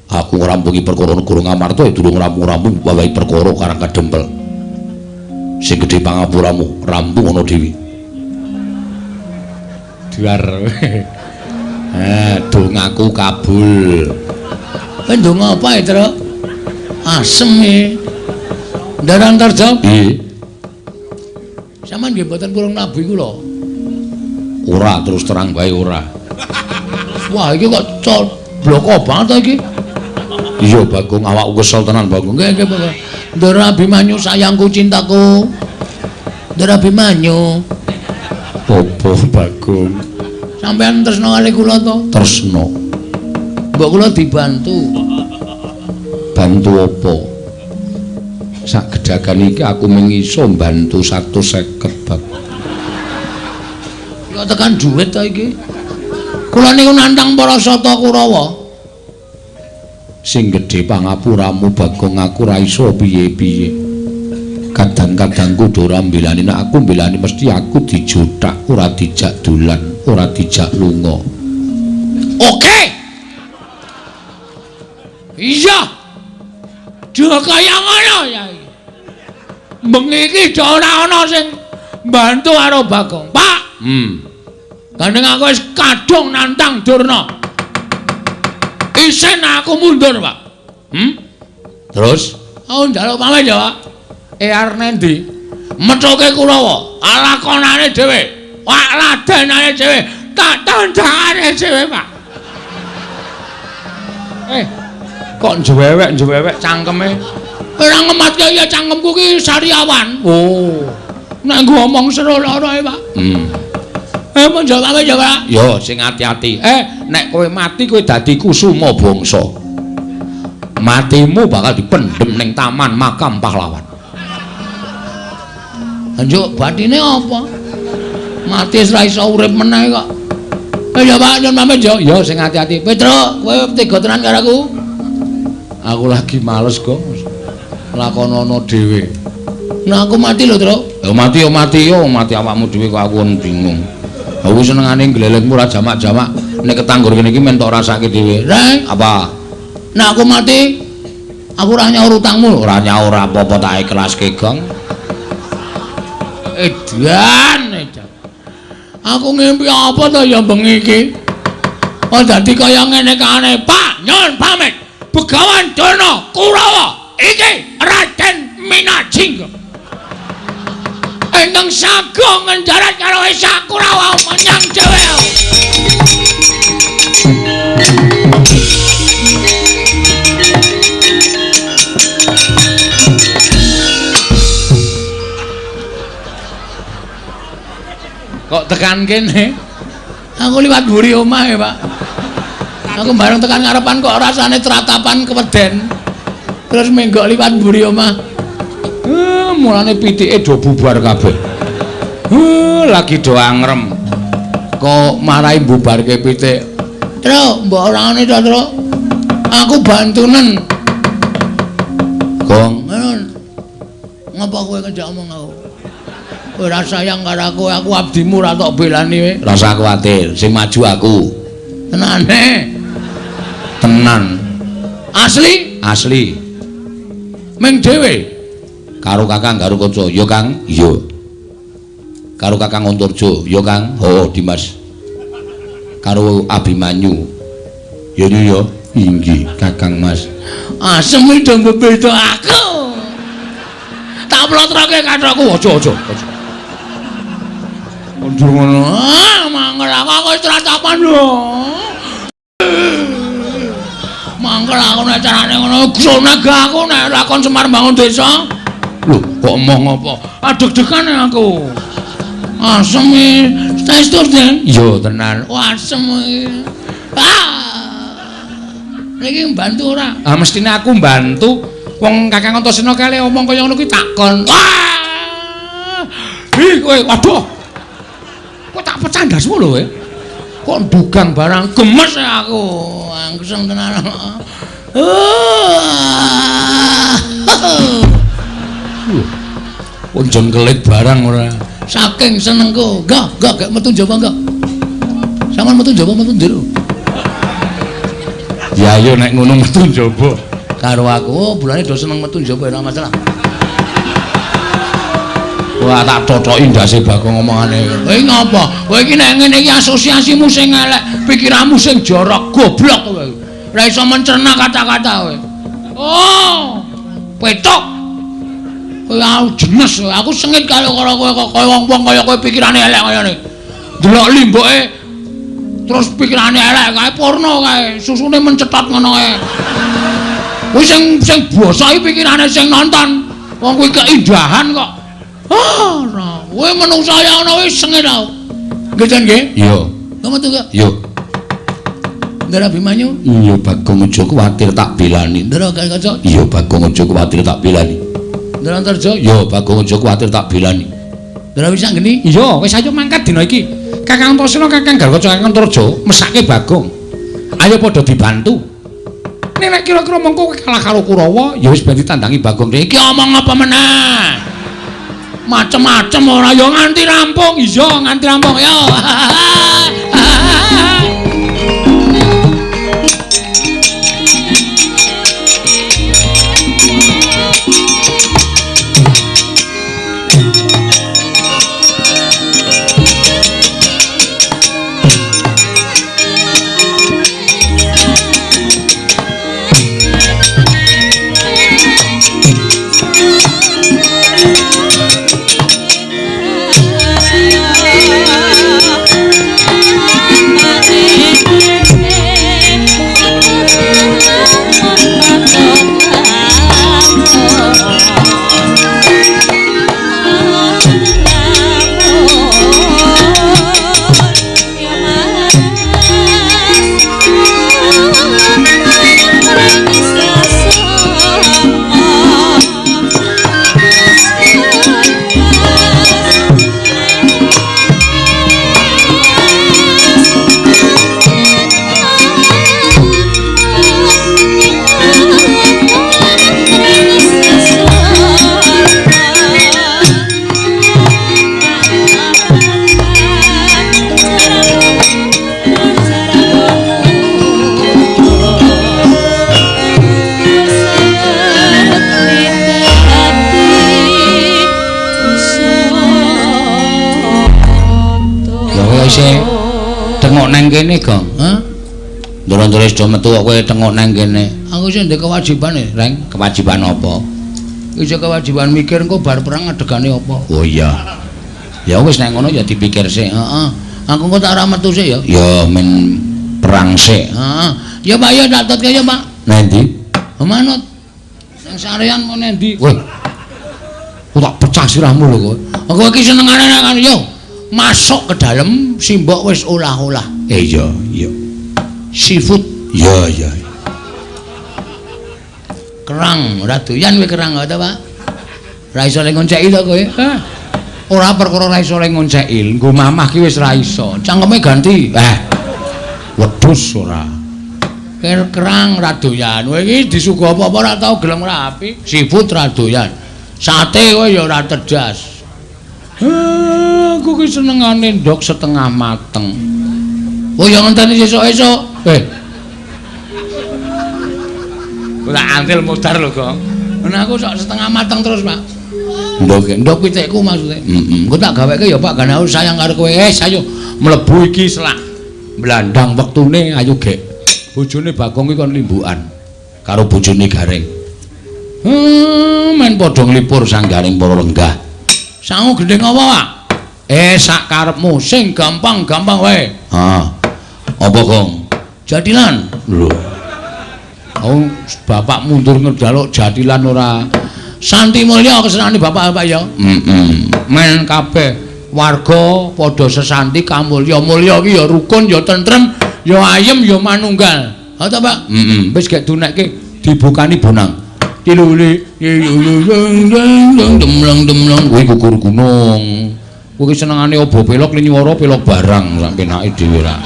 Aku ngrampungi perkara negara Ngamarta ya durung rampung-rampung wawahi perkara Karang Kadempel. Sing gedhe pangapuramu, rampung ana dhewe. Duar. Dongaku kabul. Kowe ndonga apa ya, Truk? Asem e. Ndara Antarja? Nggih. Sampeyan nggih mboten purung nabuhi kula. Ora, terus terang bae ora. Wah, iki kok bloko banget to iki. Iya, Bagong, awakku kesel tenan, Bagong. Nggih, nggih, Bagong. Ndara Abimanyu sayangku cintaku. Ndara Abimanyu. Apa, Bagong? Sampeyan tresna kali kula to? Tresna. Mbok kula dibantu. Bantu apa? Sak gedagan iki aku mung iso mbantu 150, Bagong. Kok tekan duit to iki? Kula niku nantang para sata Kurawa. Sing gedhe pangapuramu, Bagong, aku ora iso piye-piye. Kadang-kadang kudu ora mbelani, nek aku mbelani mesti aku dijothak, ora dijak dolan, ora dijak lunga. Oke. Iya. Dha kaya ngono ya iki. Bengi iki do ora ana sing mbantu karo Bagong. Pak. Gandeng aku wis kadung nantang Durna. Isin aku mundur, Pak. Terus? Aku njaluk pamit ya, Pak. Arep nendi? Methuke Kurawa, lakonane dhewe, wak ladenane dhewe, tak tandangane dhewe, Pak. Kok njewewek-njewewek cangkeme? Ora ngematke ya cangkemku ki sariawan. Oh. Nek nggo omong seru lara e, Pak. Mun jawab ya, Pak. Yo sing ati-ati. Nek kowe mati kowe dadi kusuma bangsa. Matimu bakal dipendhem ning taman makam pahlawan. Njuk batine apa? Mati wis ra iso urip meneh kok. Ya Pak, nyun pamit yo. Yo sing ati-ati. Petruk, kowe tega tenan karo aku. Aku lagi males kok. Lakonono dhewe. Nah aku mati lho, Truk. Ya mati yo mati yo, mati awakmu dhewe kok aku bingung. Aku senengane glelengmu ora jamak-jamak. Nek ketanggur kene iki men tok rasake dhewe. Reng, apa? Nek aku mati Aku ora nyaur utangmu. Ora nyaur apa-apa tak ikhlaske, Gong. Edan, edan. Aku ngimpi apa to ya bengi iki? Oh dadi kaya ngene kae. Pak, nyuwun pamit. Begawan Durna Kurawa iki Raden Minajingga. Eneng sago ngenjarat karo Esa Kurawa menyang dhewe. Kok tekan kene? Aku liwat mburi omah ya, Pak. Aku bareng tekan ngarepan kok rasane tratapan keweden. Terus menggok liwat mburi omah. Mulane pitike do bubar kabeh. Lagi do angrem. Kok marahi bubarke pitik. Truk, mbok ora ngene to, Truk. Aku bantunen. Gong, ngapa kowe ngejak omong aku? Ora sayang karo aku, aku abdimu ora tok belani kowe. Rasa kuwatir, sing maju aku. Tenane. Tenan. Asli? Asli. Ming dhewe. Karo Kakang Garukaca, ya Kang? Iya. Karo Kakang Antarja, ya Kang? Oh, Dimas. Karo Abimanyu. Ya ya, inggih Kakang Mas. Asem iki do beda aku. Tak plotroke kathokku, aja aja aja. Mundur ngono. Ah, mangkel aku wis tratapan lho. Mangkel aku nek carane ngono, grone aku nek lakon Semar bangun desa. Lho, kok emoh ngopo? Adeg-degan aku. Asem iki. Saestu, Den? Iya, tenan. Oh, asem iki. Ah. Niki mbantu ora? Ah, mestine aku mbantu. Wong Kakang Antasena kale omong kaya ngono kuwi takon. Wah! Ih, kowe waduh. Kok tak pecah ndasmu lho kowe. Kok ndugang barang gemes aku. Angseng tenan. Kok jengkelit barang ora. Saking senengku. Enggak, enggak, gak metu njaba enggak. Sampeyan metu njaba metu njero. Ya ayo nek ngono metu njaba. Karo aku, oh, bulane do seneng metu njaba ora masalah. Wah, tak totoki ndase Bagong omongane. Kowe ngapa? Kowe iki nek ngene iki asosiasimu sing elek, pikiranmu sing jorok, goblok kowe. Ora iso mencerna kata-kata kowe. Oh, petok. Kowe aku jenes, aku sengit karo kowe kok kaya wong-wong kaya kowe pikirane elek kaya ngene. Delok limboke terus pikirane elek kae porno kae, susune mencetot ngono kae. Kuwi sing sing basa iki pikirane sing nonton. Wong kuwi keindahan kok. Ah, ora. Kowe menungsa ya ngono wis sengit aku. Nggih, Jan nggih? Iya. Kok metu kok? Iya. Ndara Abimanyu? Iya, Bagong aja kuwatir tak belani. Ndara Garukaca? Iya, Bagong aja kuwatir tak belani. Ndara Antarja? Iya, Bagong aja kuwatir tak belani. Ndara Wisanggeni? Iya, wis ayo mangkat dina iki. Kakang Antasena, Kakang Garukaca, Kakang Antarja mesake Bagong. Ayo padha dibantu. Nek nek kira-kira mengko kowe kalah karo Kurawa, ya wis ben ditandangi Bagong. Iki omong apa meneh? Macem-macem ora ya nganti rampung. Iya, nganti rampung ya. Tengok nang kene, Gong. Hah? Ndoro-ndoro wis do metu kok kowe tengok nang kene. Aku sing ndek kewajibane, Reng. Kewajiban apa? Wis kewajiban mikir engko bar perang adegane apa. Oh iya. Ya wis nek ngono ya dipikir sik. Heeh. Aku engko tak ora metu sik ya. Ya men perang sik. Heeh. Ya Pak ya tak tutke ya Pak. Nang ndi? Manut. Nang sarean mau nang ndi? Weh. Aku tak pecah sirahmu lho kowe. Aku iki senengane nang yo. Masuk ke dalam simbok wis olah-olah. Iya, iya. Seafood. Iya, iya. Kerang, ora doyan kowe kerang ta, Pak? Ora iso le ngonceki to kowe? Hah. Ora perkara ora iso le ngonceki, nggo mamah ki wis ora iso. Cangkeme ganti. Eh. Wedhus ora. Kerang ora doyan. Kowe iki disuguh apa-apa ora tau gelem rapi. Seafood ora doyan. Sate kowe ya ora terjas. Aku ki senengane ndok setengah mateng. Oh ya ngenteni sesuk-esuk. Eh. Ora antil modar lho, Gong. Nah aku sok setengah mateng terus, Pak. Ndok ndok pitikku maksudnya. Heeh. Engko tak gaweke ya Pak, gane aku sayang karo kowe. Ayo mlebu iki selak. Blandang wektune ayo gek. Bojone Bagong iki kon limbukan karo bojone Gareng. Men padha nglipur sang Gareng para lenggah. Sangu gendheng apa, Pak? Sak karepmu sing gampang-gampang wae. Ha. Apa, Gong? Jatilan. Lho. Oh, bapak mundur njaluk jatilan ora. Santi mulya kesenane bapak Pak ya. Heeh. Men kabeh warga padha sesanti kamulya. Mulya iki ya rukun, ya tentrem, ya ayem, ya manunggal. Ha ta, Pak? Heeh. Wis gek dunekke dibukani bonang. Tiluli demleng demleng kuwi gugur gunung. Kuwi senengane obo pelok linyuwara pelok barang sak penake dhewe ra.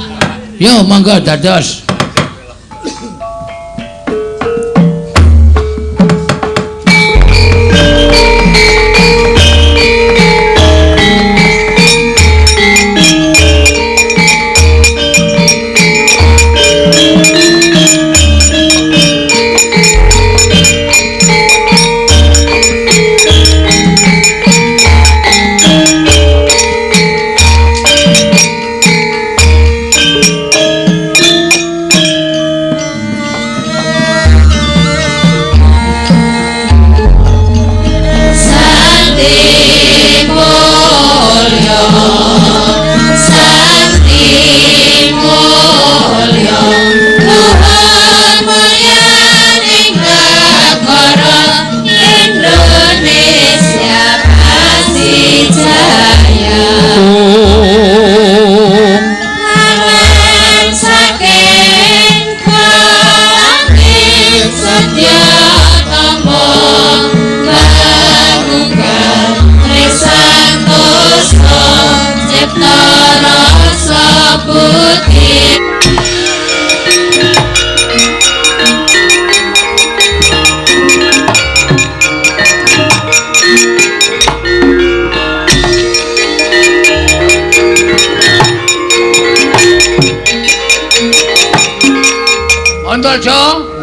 Yo mangga dados.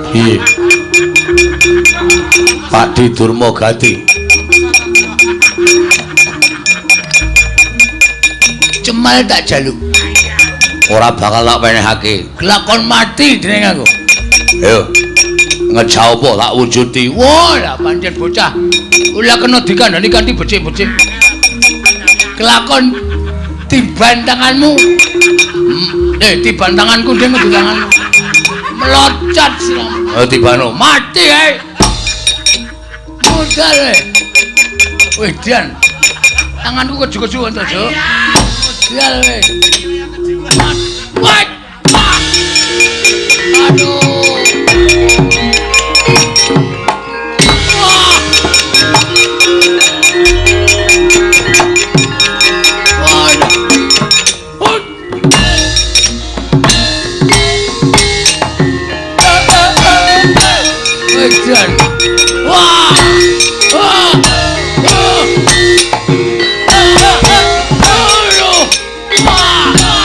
Piye? Pakdi Durma Gati. Cemal tak jaluk. Ora bakal tak penehake. Kelakon mati dening aku. Ayo. Ngejauh apa tak wujudi. Wah, lah pancen bocah. Ora kena dikandani kanthi becik-becik. Kelakon tiban tanganmu. Tiban tanganku ding kudu tanganmu. Meloncat siramu. Ayo tibano. Mati ae. Modal e. Wih, Dian. Tanganku keju-keju Antarja. Modal e. Wah. Aduh. Wah. Wah. Wah. Wah. Wah.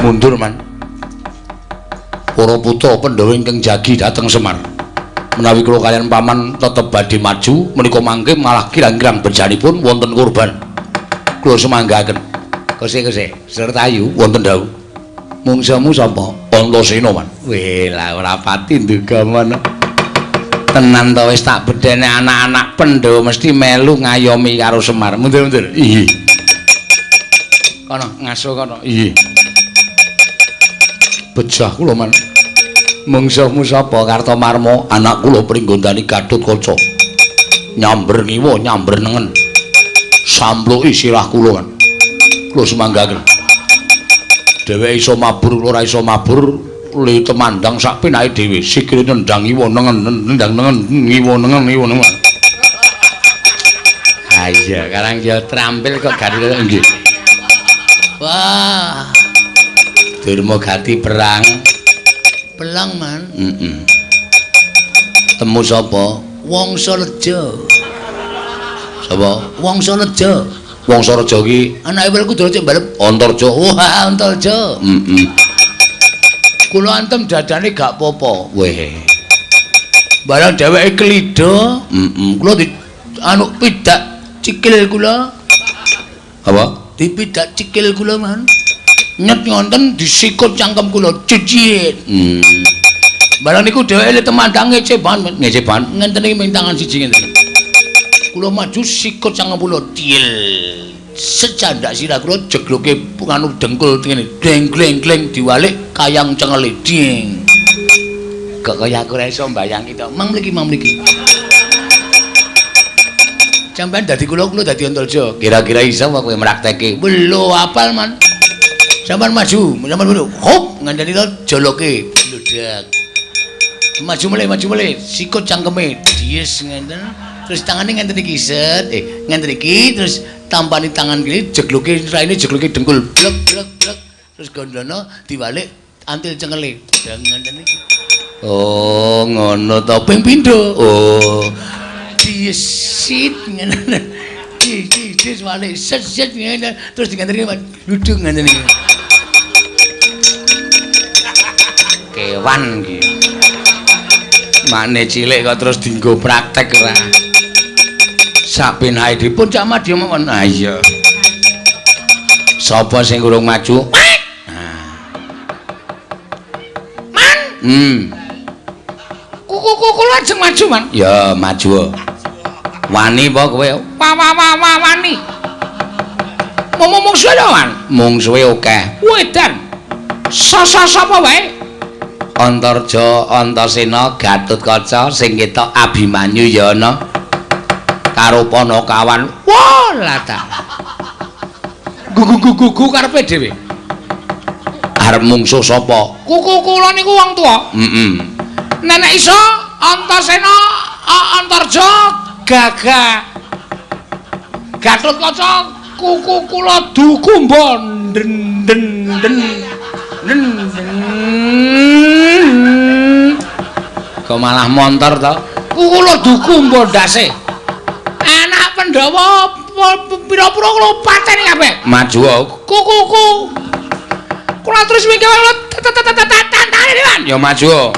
Mundur man. Para putra Pandhawa ingkang jagi dhateng Semar. Menawi kula kaliyan paman tetep badhe maju menika mangke malah kirang-kirang bejanipun wonten korban. Kula sumanggaken. Kose-kose Sertayu wonten dawuh. Mungsuhmu sapa? Antasena man. Weh lah ora pati nduga mono. Tenan to wis tak bedhene anak-anak Pandhawa mesti melu ngayomi karo Semar. Mundur-mundur. Iya. Kono ngaso kono. Iya. Bejah kula man. Mungsuhmu sapa? Kartomarma, anak kula Pringgondani Gatotkaca. Nyamber ngiwa, nyamber nengen. Sampluki sirah kula man. Kula sumanggaken. Dheweke iso mabur, kula ora iso mabur. Le temandang sak penake dhewe, sikile nendang ngiwa nengen, nendang nengen, ngiwa nengen, ngiwa nengen. Ha iya, karang ya trampil kok gari nggih. Wah. Durma gati perang. Pelang man. Heeh. Temu sapa? Wangsareja. Sapa? Wangsareja. Wangsareja ki anake Werkudara cek balep Antarja. Wah, Antarja. Heeh. Kula antem dadane gak apa-apa. Weh. Barang dheweke klidha, heeh. Kula di anu pidak cikil kula. Apa? Dipidak cikil kula, Man. Nyet ngonten disikut cangkem kula cicit. Barang niku dheweke temandang ngece banget, ngece banget. Ngenten iki ming tangan siji ngenten. Kula maju sikut cangkem kula til. Secandak sirah kula jegloke anu dengkul ngene. Gleng gleng gleng diwalik kayang cengele ding. Kok kaya aku ora iso mbayangi to. Mang mriki, mang mriki. Sampeyan dadi kula, kula dadi Antarja. Kira-kira iso apa kowe mrakteke? Lho apal man. Sampeyan maju, sampeyan maju. Hop, ngandani to joloke bludak. Maju melih, maju melih. Sikut cangkeme dies ngenten. Terus tangane ngenten iki set, ngenten iki terus tampani tangan kiri jegloke raine jegloke dengkul blek blek blek. Terus gondono diwalik antil cengele. Ngenten iki. Oh, ngono to. Ping pindho. Oh. Diesit ngene. Di di di walik set set ngene terus diganteni duduk ngene iki. Kewan iki. Makne cilik kok terus dienggo praktek ora. Sapenake dipun Cak Madya mawon. Ha iya. Sapa sing urung maju? Man. Kuku kula ajeng maju, Man. Ya, maju. Wani apa kowe? Wa wa wa wa wani. Mung mungsuhe to, Man? Mungsuhe akeh. Wedan. Sasa sapa wae? Antarja, Antasena, Gatotkaca sing ketok Abimanyu ya ana. Karo Panakawan. Wah, lah ta. Gugu-gugu karepe dhewe. Arep mungsuh sapa? Kuku kula niku wong tuwa. Heeh. Nenek iso Antasena, Antarja, Gagah. Gatotkaca, kuku kula dukumba den den den. Den. Kok malah montor to? Kuku kula dukumba ndase. Anak Pandhawa pira-pira kula pateni kabeh. Maju. Kuku-kuku. Kula terus mingke kula tantane, Man. Ya maju.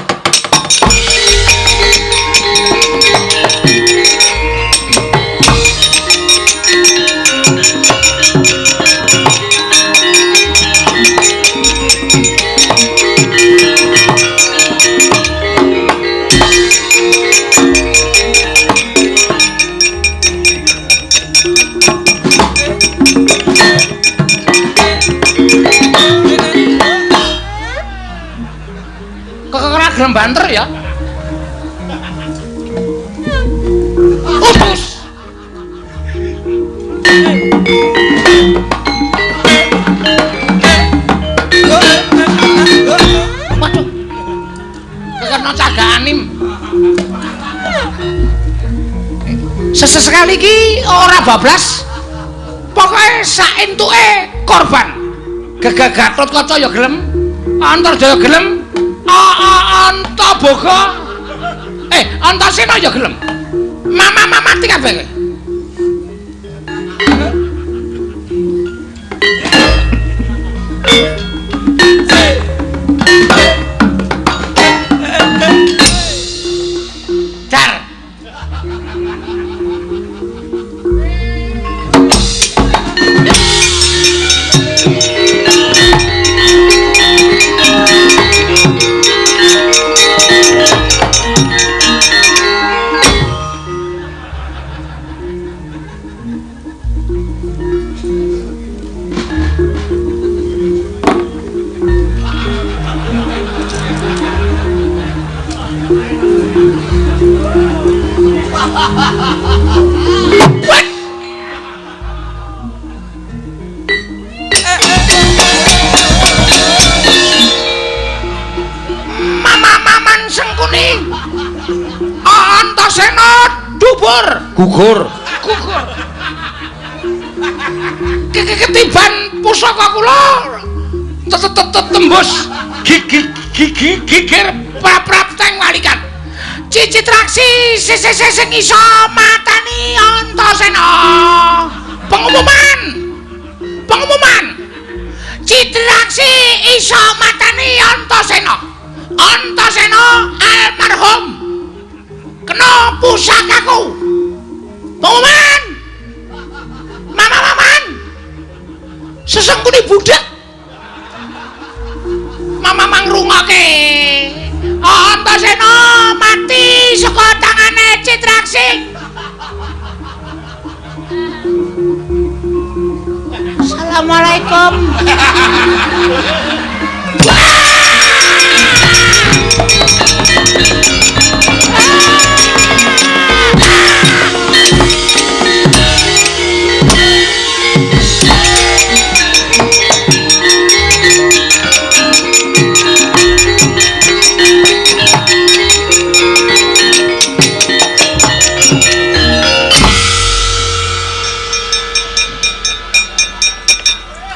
Gelem banter ya. Utus. Waduh. Kekena cagak anim. Sesekali iki ora bablas. Pokoke sak entuke korban. Gagah Gatotkaca ya gelem, Antarja ya gelem. Antaboga Antasena ya gelem. Mama mati kabeh. Mama-maman Sengkuni. Antasena dubur, Gugur. Gugur. Ketiban pusaka kula tembus gigi gigir prap-prap teng walikat. Cicitraksi sing iso matani Antasena. Pengumuman. Pengumuman. Citraksi iso matani Antasena. Antasena almarhum kena pusakaku. Pengumuman. Mama-maman. Sesengkuni budak. Mama mangrungoke. Antasena mati saka tangane Citraksi. Assalamualaikum.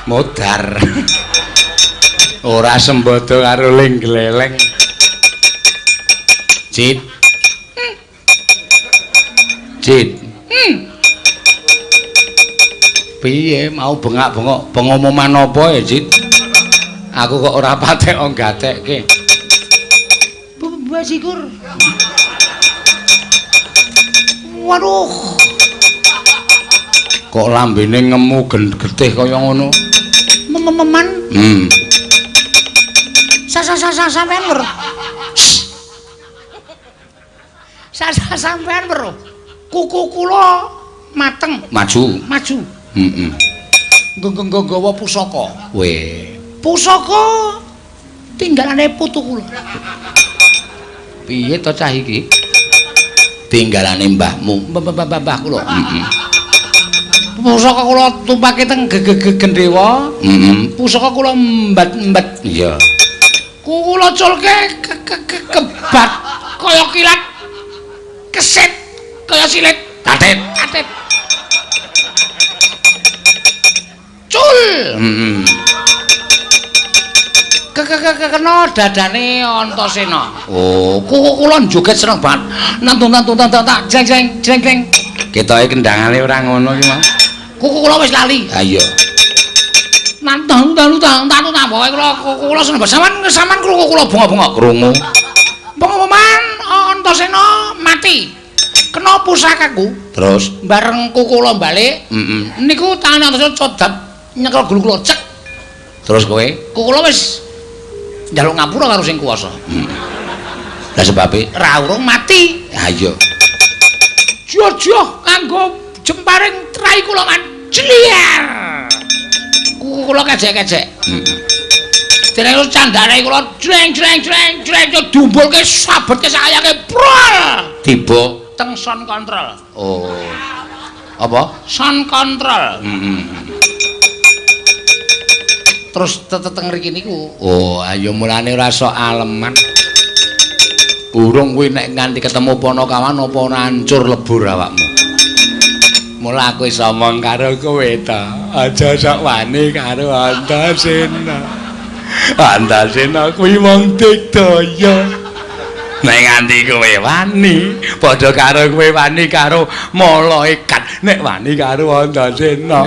Modar. Ora sembodo karo ling gleleng. Cit. Cit. Piye mau bengak-bengok pengumuman apa ya, Cit? Aku kok ora patek gatekke. Basikur. Waduh. Kok lambene ngemu getih kaya ngono? Mememan. Sa sampean weruh. Sa sampean weruh. Kuku kula mateng. Maju. Maju. Heeh. Nggawa pusaka. Weh. Pusaka tinggalane putu kula. Piye to cah iki? Tinggalane mbahmu. Mbah kula. Heeh. Pusaka kula tumpake teng gendhewa. Heeh. Pusaka kula mbat-mbat. Iya. Kula culke kebat kaya kilat. Kesit kaya silit. Tatit. Tatit. Cul. Heeh. Kena dadane Antasena. Oh, kuku kula joget seneng banget. Nantun tak jeng jeng jeng jeng. Ketoke kendangane ora ngono iki, Mas. Kuku kula wis lali. Ha iya. Nantun tantun tantun pokoke kula kuku kula seneng banget. Sampeyan krungu kula bengok-bengok krungu. Pengumuman Antasena mati. Kena pusakaku. Terus bareng kuku kula balik. Heeh. Niku tangane Antasena codap nyekel gulu kula cek. Terus kowe? Kuku kula wis njaluk ngapura karo sing kuwasa. Lah sebabe ra urung mati. Ha iya. Jojoh kanggo jemparing trai kula man. Jliar. Kuku kula kejek-kejek. Heeh. Dene candane kula jreng jreng jreng jreng dumbulke sabetke sayake prol. Tiba teng sound control. Oh. Apa? Sound control. Heeh. Terus teteng mriki niku. Oh, ayo mulane ora sok aleman. Urung kuwi nek nganti ketemu Panakawan apa ora hancur lebur awakmu. Mula aku iso omong karo kowe ta. Aja sok wani karo Antasena. Antasena kuwi wong digdaya. Nek nganti kowe wani, padha karo kowe wani karo malaikat. Nek wani karo Antasena,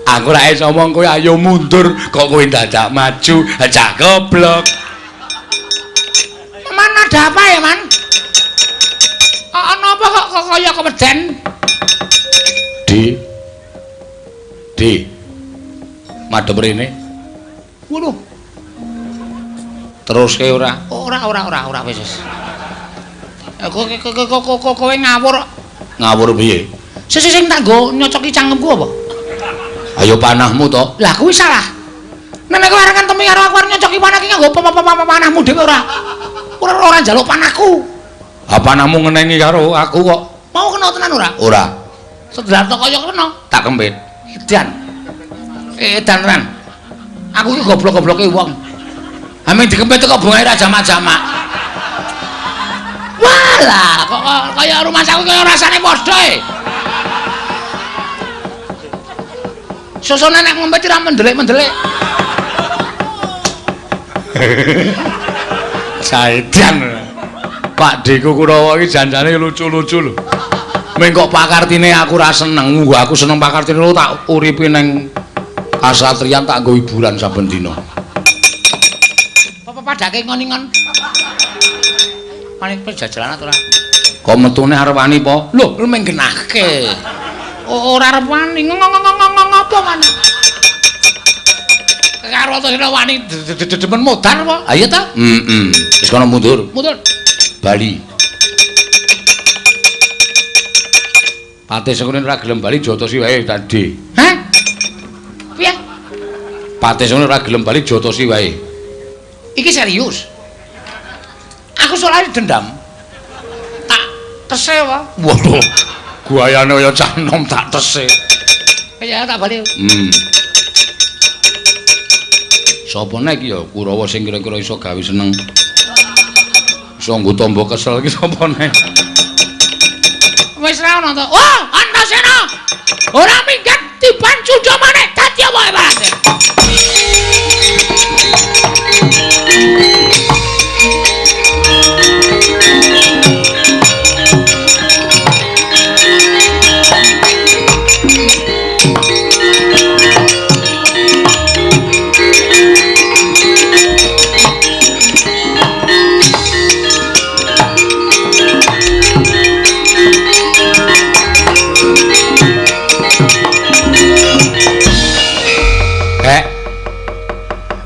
aku ora iso omong kowe ayo mundur kok kowe dadak maju, cah goblok. Man ada apa ya, Man? Ana apa kok kaya keweden? D. D. Madhep rene. Waduh. Teruske ora? Ora wis wis. Kowe ngawur. Ngawur piye? Sing sing tak nggo nyocoki cangkemku apa? Ayo panahmu to. Lah kuwi salah. Nek kowe arep ngentemi karo aku arep nyocoki panah iki nganggo panahmu dhewe ora. Ora njaluk panahku. Ha panahmu ngenengi karo aku kok. Mau kena tenan ora? Ora. Sedelat kaya kena, tak kempit. Edan. Edan tenan. Aku iki goblok-gobloke wong. Ame dikempit kok bungae ra jamak-jamak. Walah, kok kaya rumah saku kaya rasane padha e. Susune nek ngempit ora mendelik-mendelik. Saidan. Pak Deku Kurawa iki janjane lucu-lucu lho. Ming kok pakartine aku ora seneng, nggo aku seneng pakartine lho tak uripi ning kasatriyan tak nggo hiburan saben dina. Apa padake ngon-ngon? Paling pejajalan ora? Kok metune arep wani po? Lho, ming genahke. Ora arep wani. Ngopo wani? Karo Antasena wani demen modar apa? Ha iya ta? Heeh. Wis kono mundur. Mundur. Bali. Patih Sengkuni ora gelem bali jotosi wae tadi. Hah? Piye? Patih Sengkuni ora gelem bali jotosi wae. Iki serius. Aku soalnya dendam. Tak tese wae. Waduh. Guayane kaya cah nom tak tese. Ya tak bali. Sapa nek iki ya Kurawa sing kira-kira iso gawe seneng. Iso nggo tombo kesel iki sapa nek? Wis ra ono to. Oh, Antasena. Ora minggat tiban cundha maneh dadi apa wae.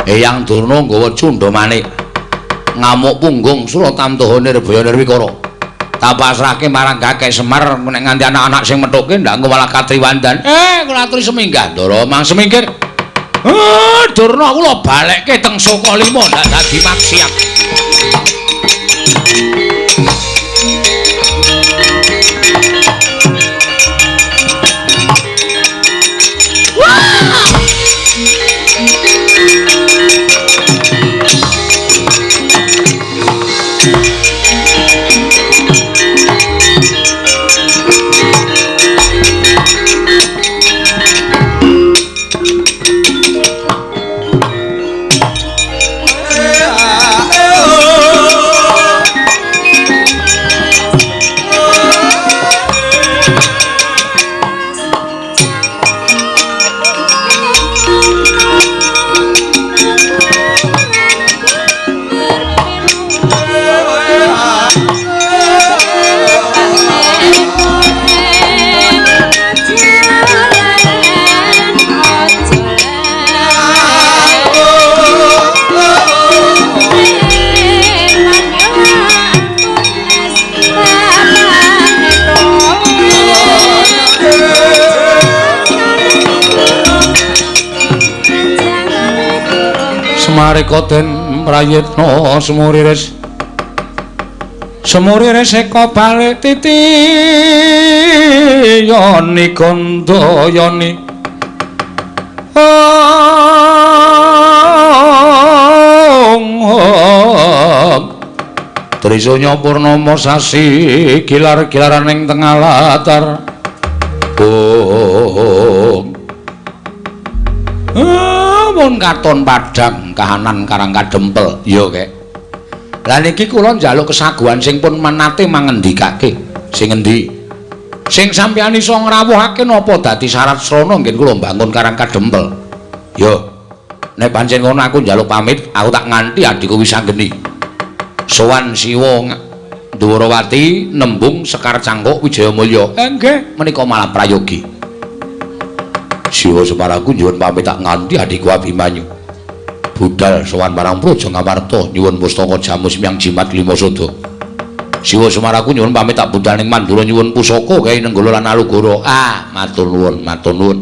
Eyang Durna nggawa cundha manik ngamuk punggung Suratamtaha Nirbaya Nirwikara. Tak pasrahke marang Kakek Semar nek nganti anak-anak sing methuke ndak engko malah katriwandan. Kula aturi seminggah Ndara mang semingkir. Durna kula balekke teng Sukalima ndak dadi maksiat. Semarika den prayitna semuriris semuriris eka balik titi yoni gandayani Trisanya purnama sasi gilar-gilaran ing tengah latar. Mun katon padhang kahanan karang kadempel. Iya, Kek. Lah niki kula njaluk kesaguhan sing pun menate mangendikake. Sing endi? Sing sampeyan iso ngrawuhake napa dadi syarat srana ngen kula mbangun karang kadempel. Yo. Nek pancen ngono aku njaluk pamit, aku tak nganti adhiku Wisanggeni. Sowan Siwa Ndwarawati nembung Sekar Cangkuk Wijayamulya. Nggih, menika malah prayogi. Siwa Semaraku nyuwun pamit tak nganti adhiku Abimanyu. Budal sowan marang Praja Ngamarta nyuwun pustaka jamus miang jimat lima sada. Siwa Semaraku nyuwun pamit tak budal ning Mandura nyuwun pusaka gawe Nenggala lan Alugoro. Ah, matur nuwun, matur nuwun.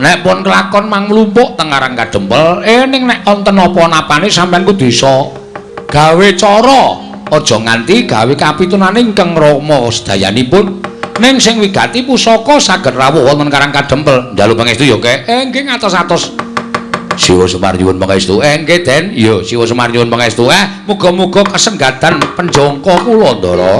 Nek pun kelakon mang mlumpuk teng Karang Kadempel, ning nek wonten apa-napane sampean kudu iso gawe cara Aja nganti gawe kapitunane ingkang Rama sedayanipun. Ning sing wigati pusaka saged rawuh wonten Karang Kadempel. Njaluk pangestu ya, Kek. Nggih ngatos-atos. Siwa Semar nyuwun pangestu. Nggih, Den. Iya, Siwa Semar nyuwun pangestu. Muga-muga kasenggatan penjangka kula, Ndara.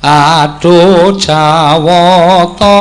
Aduh Jawata.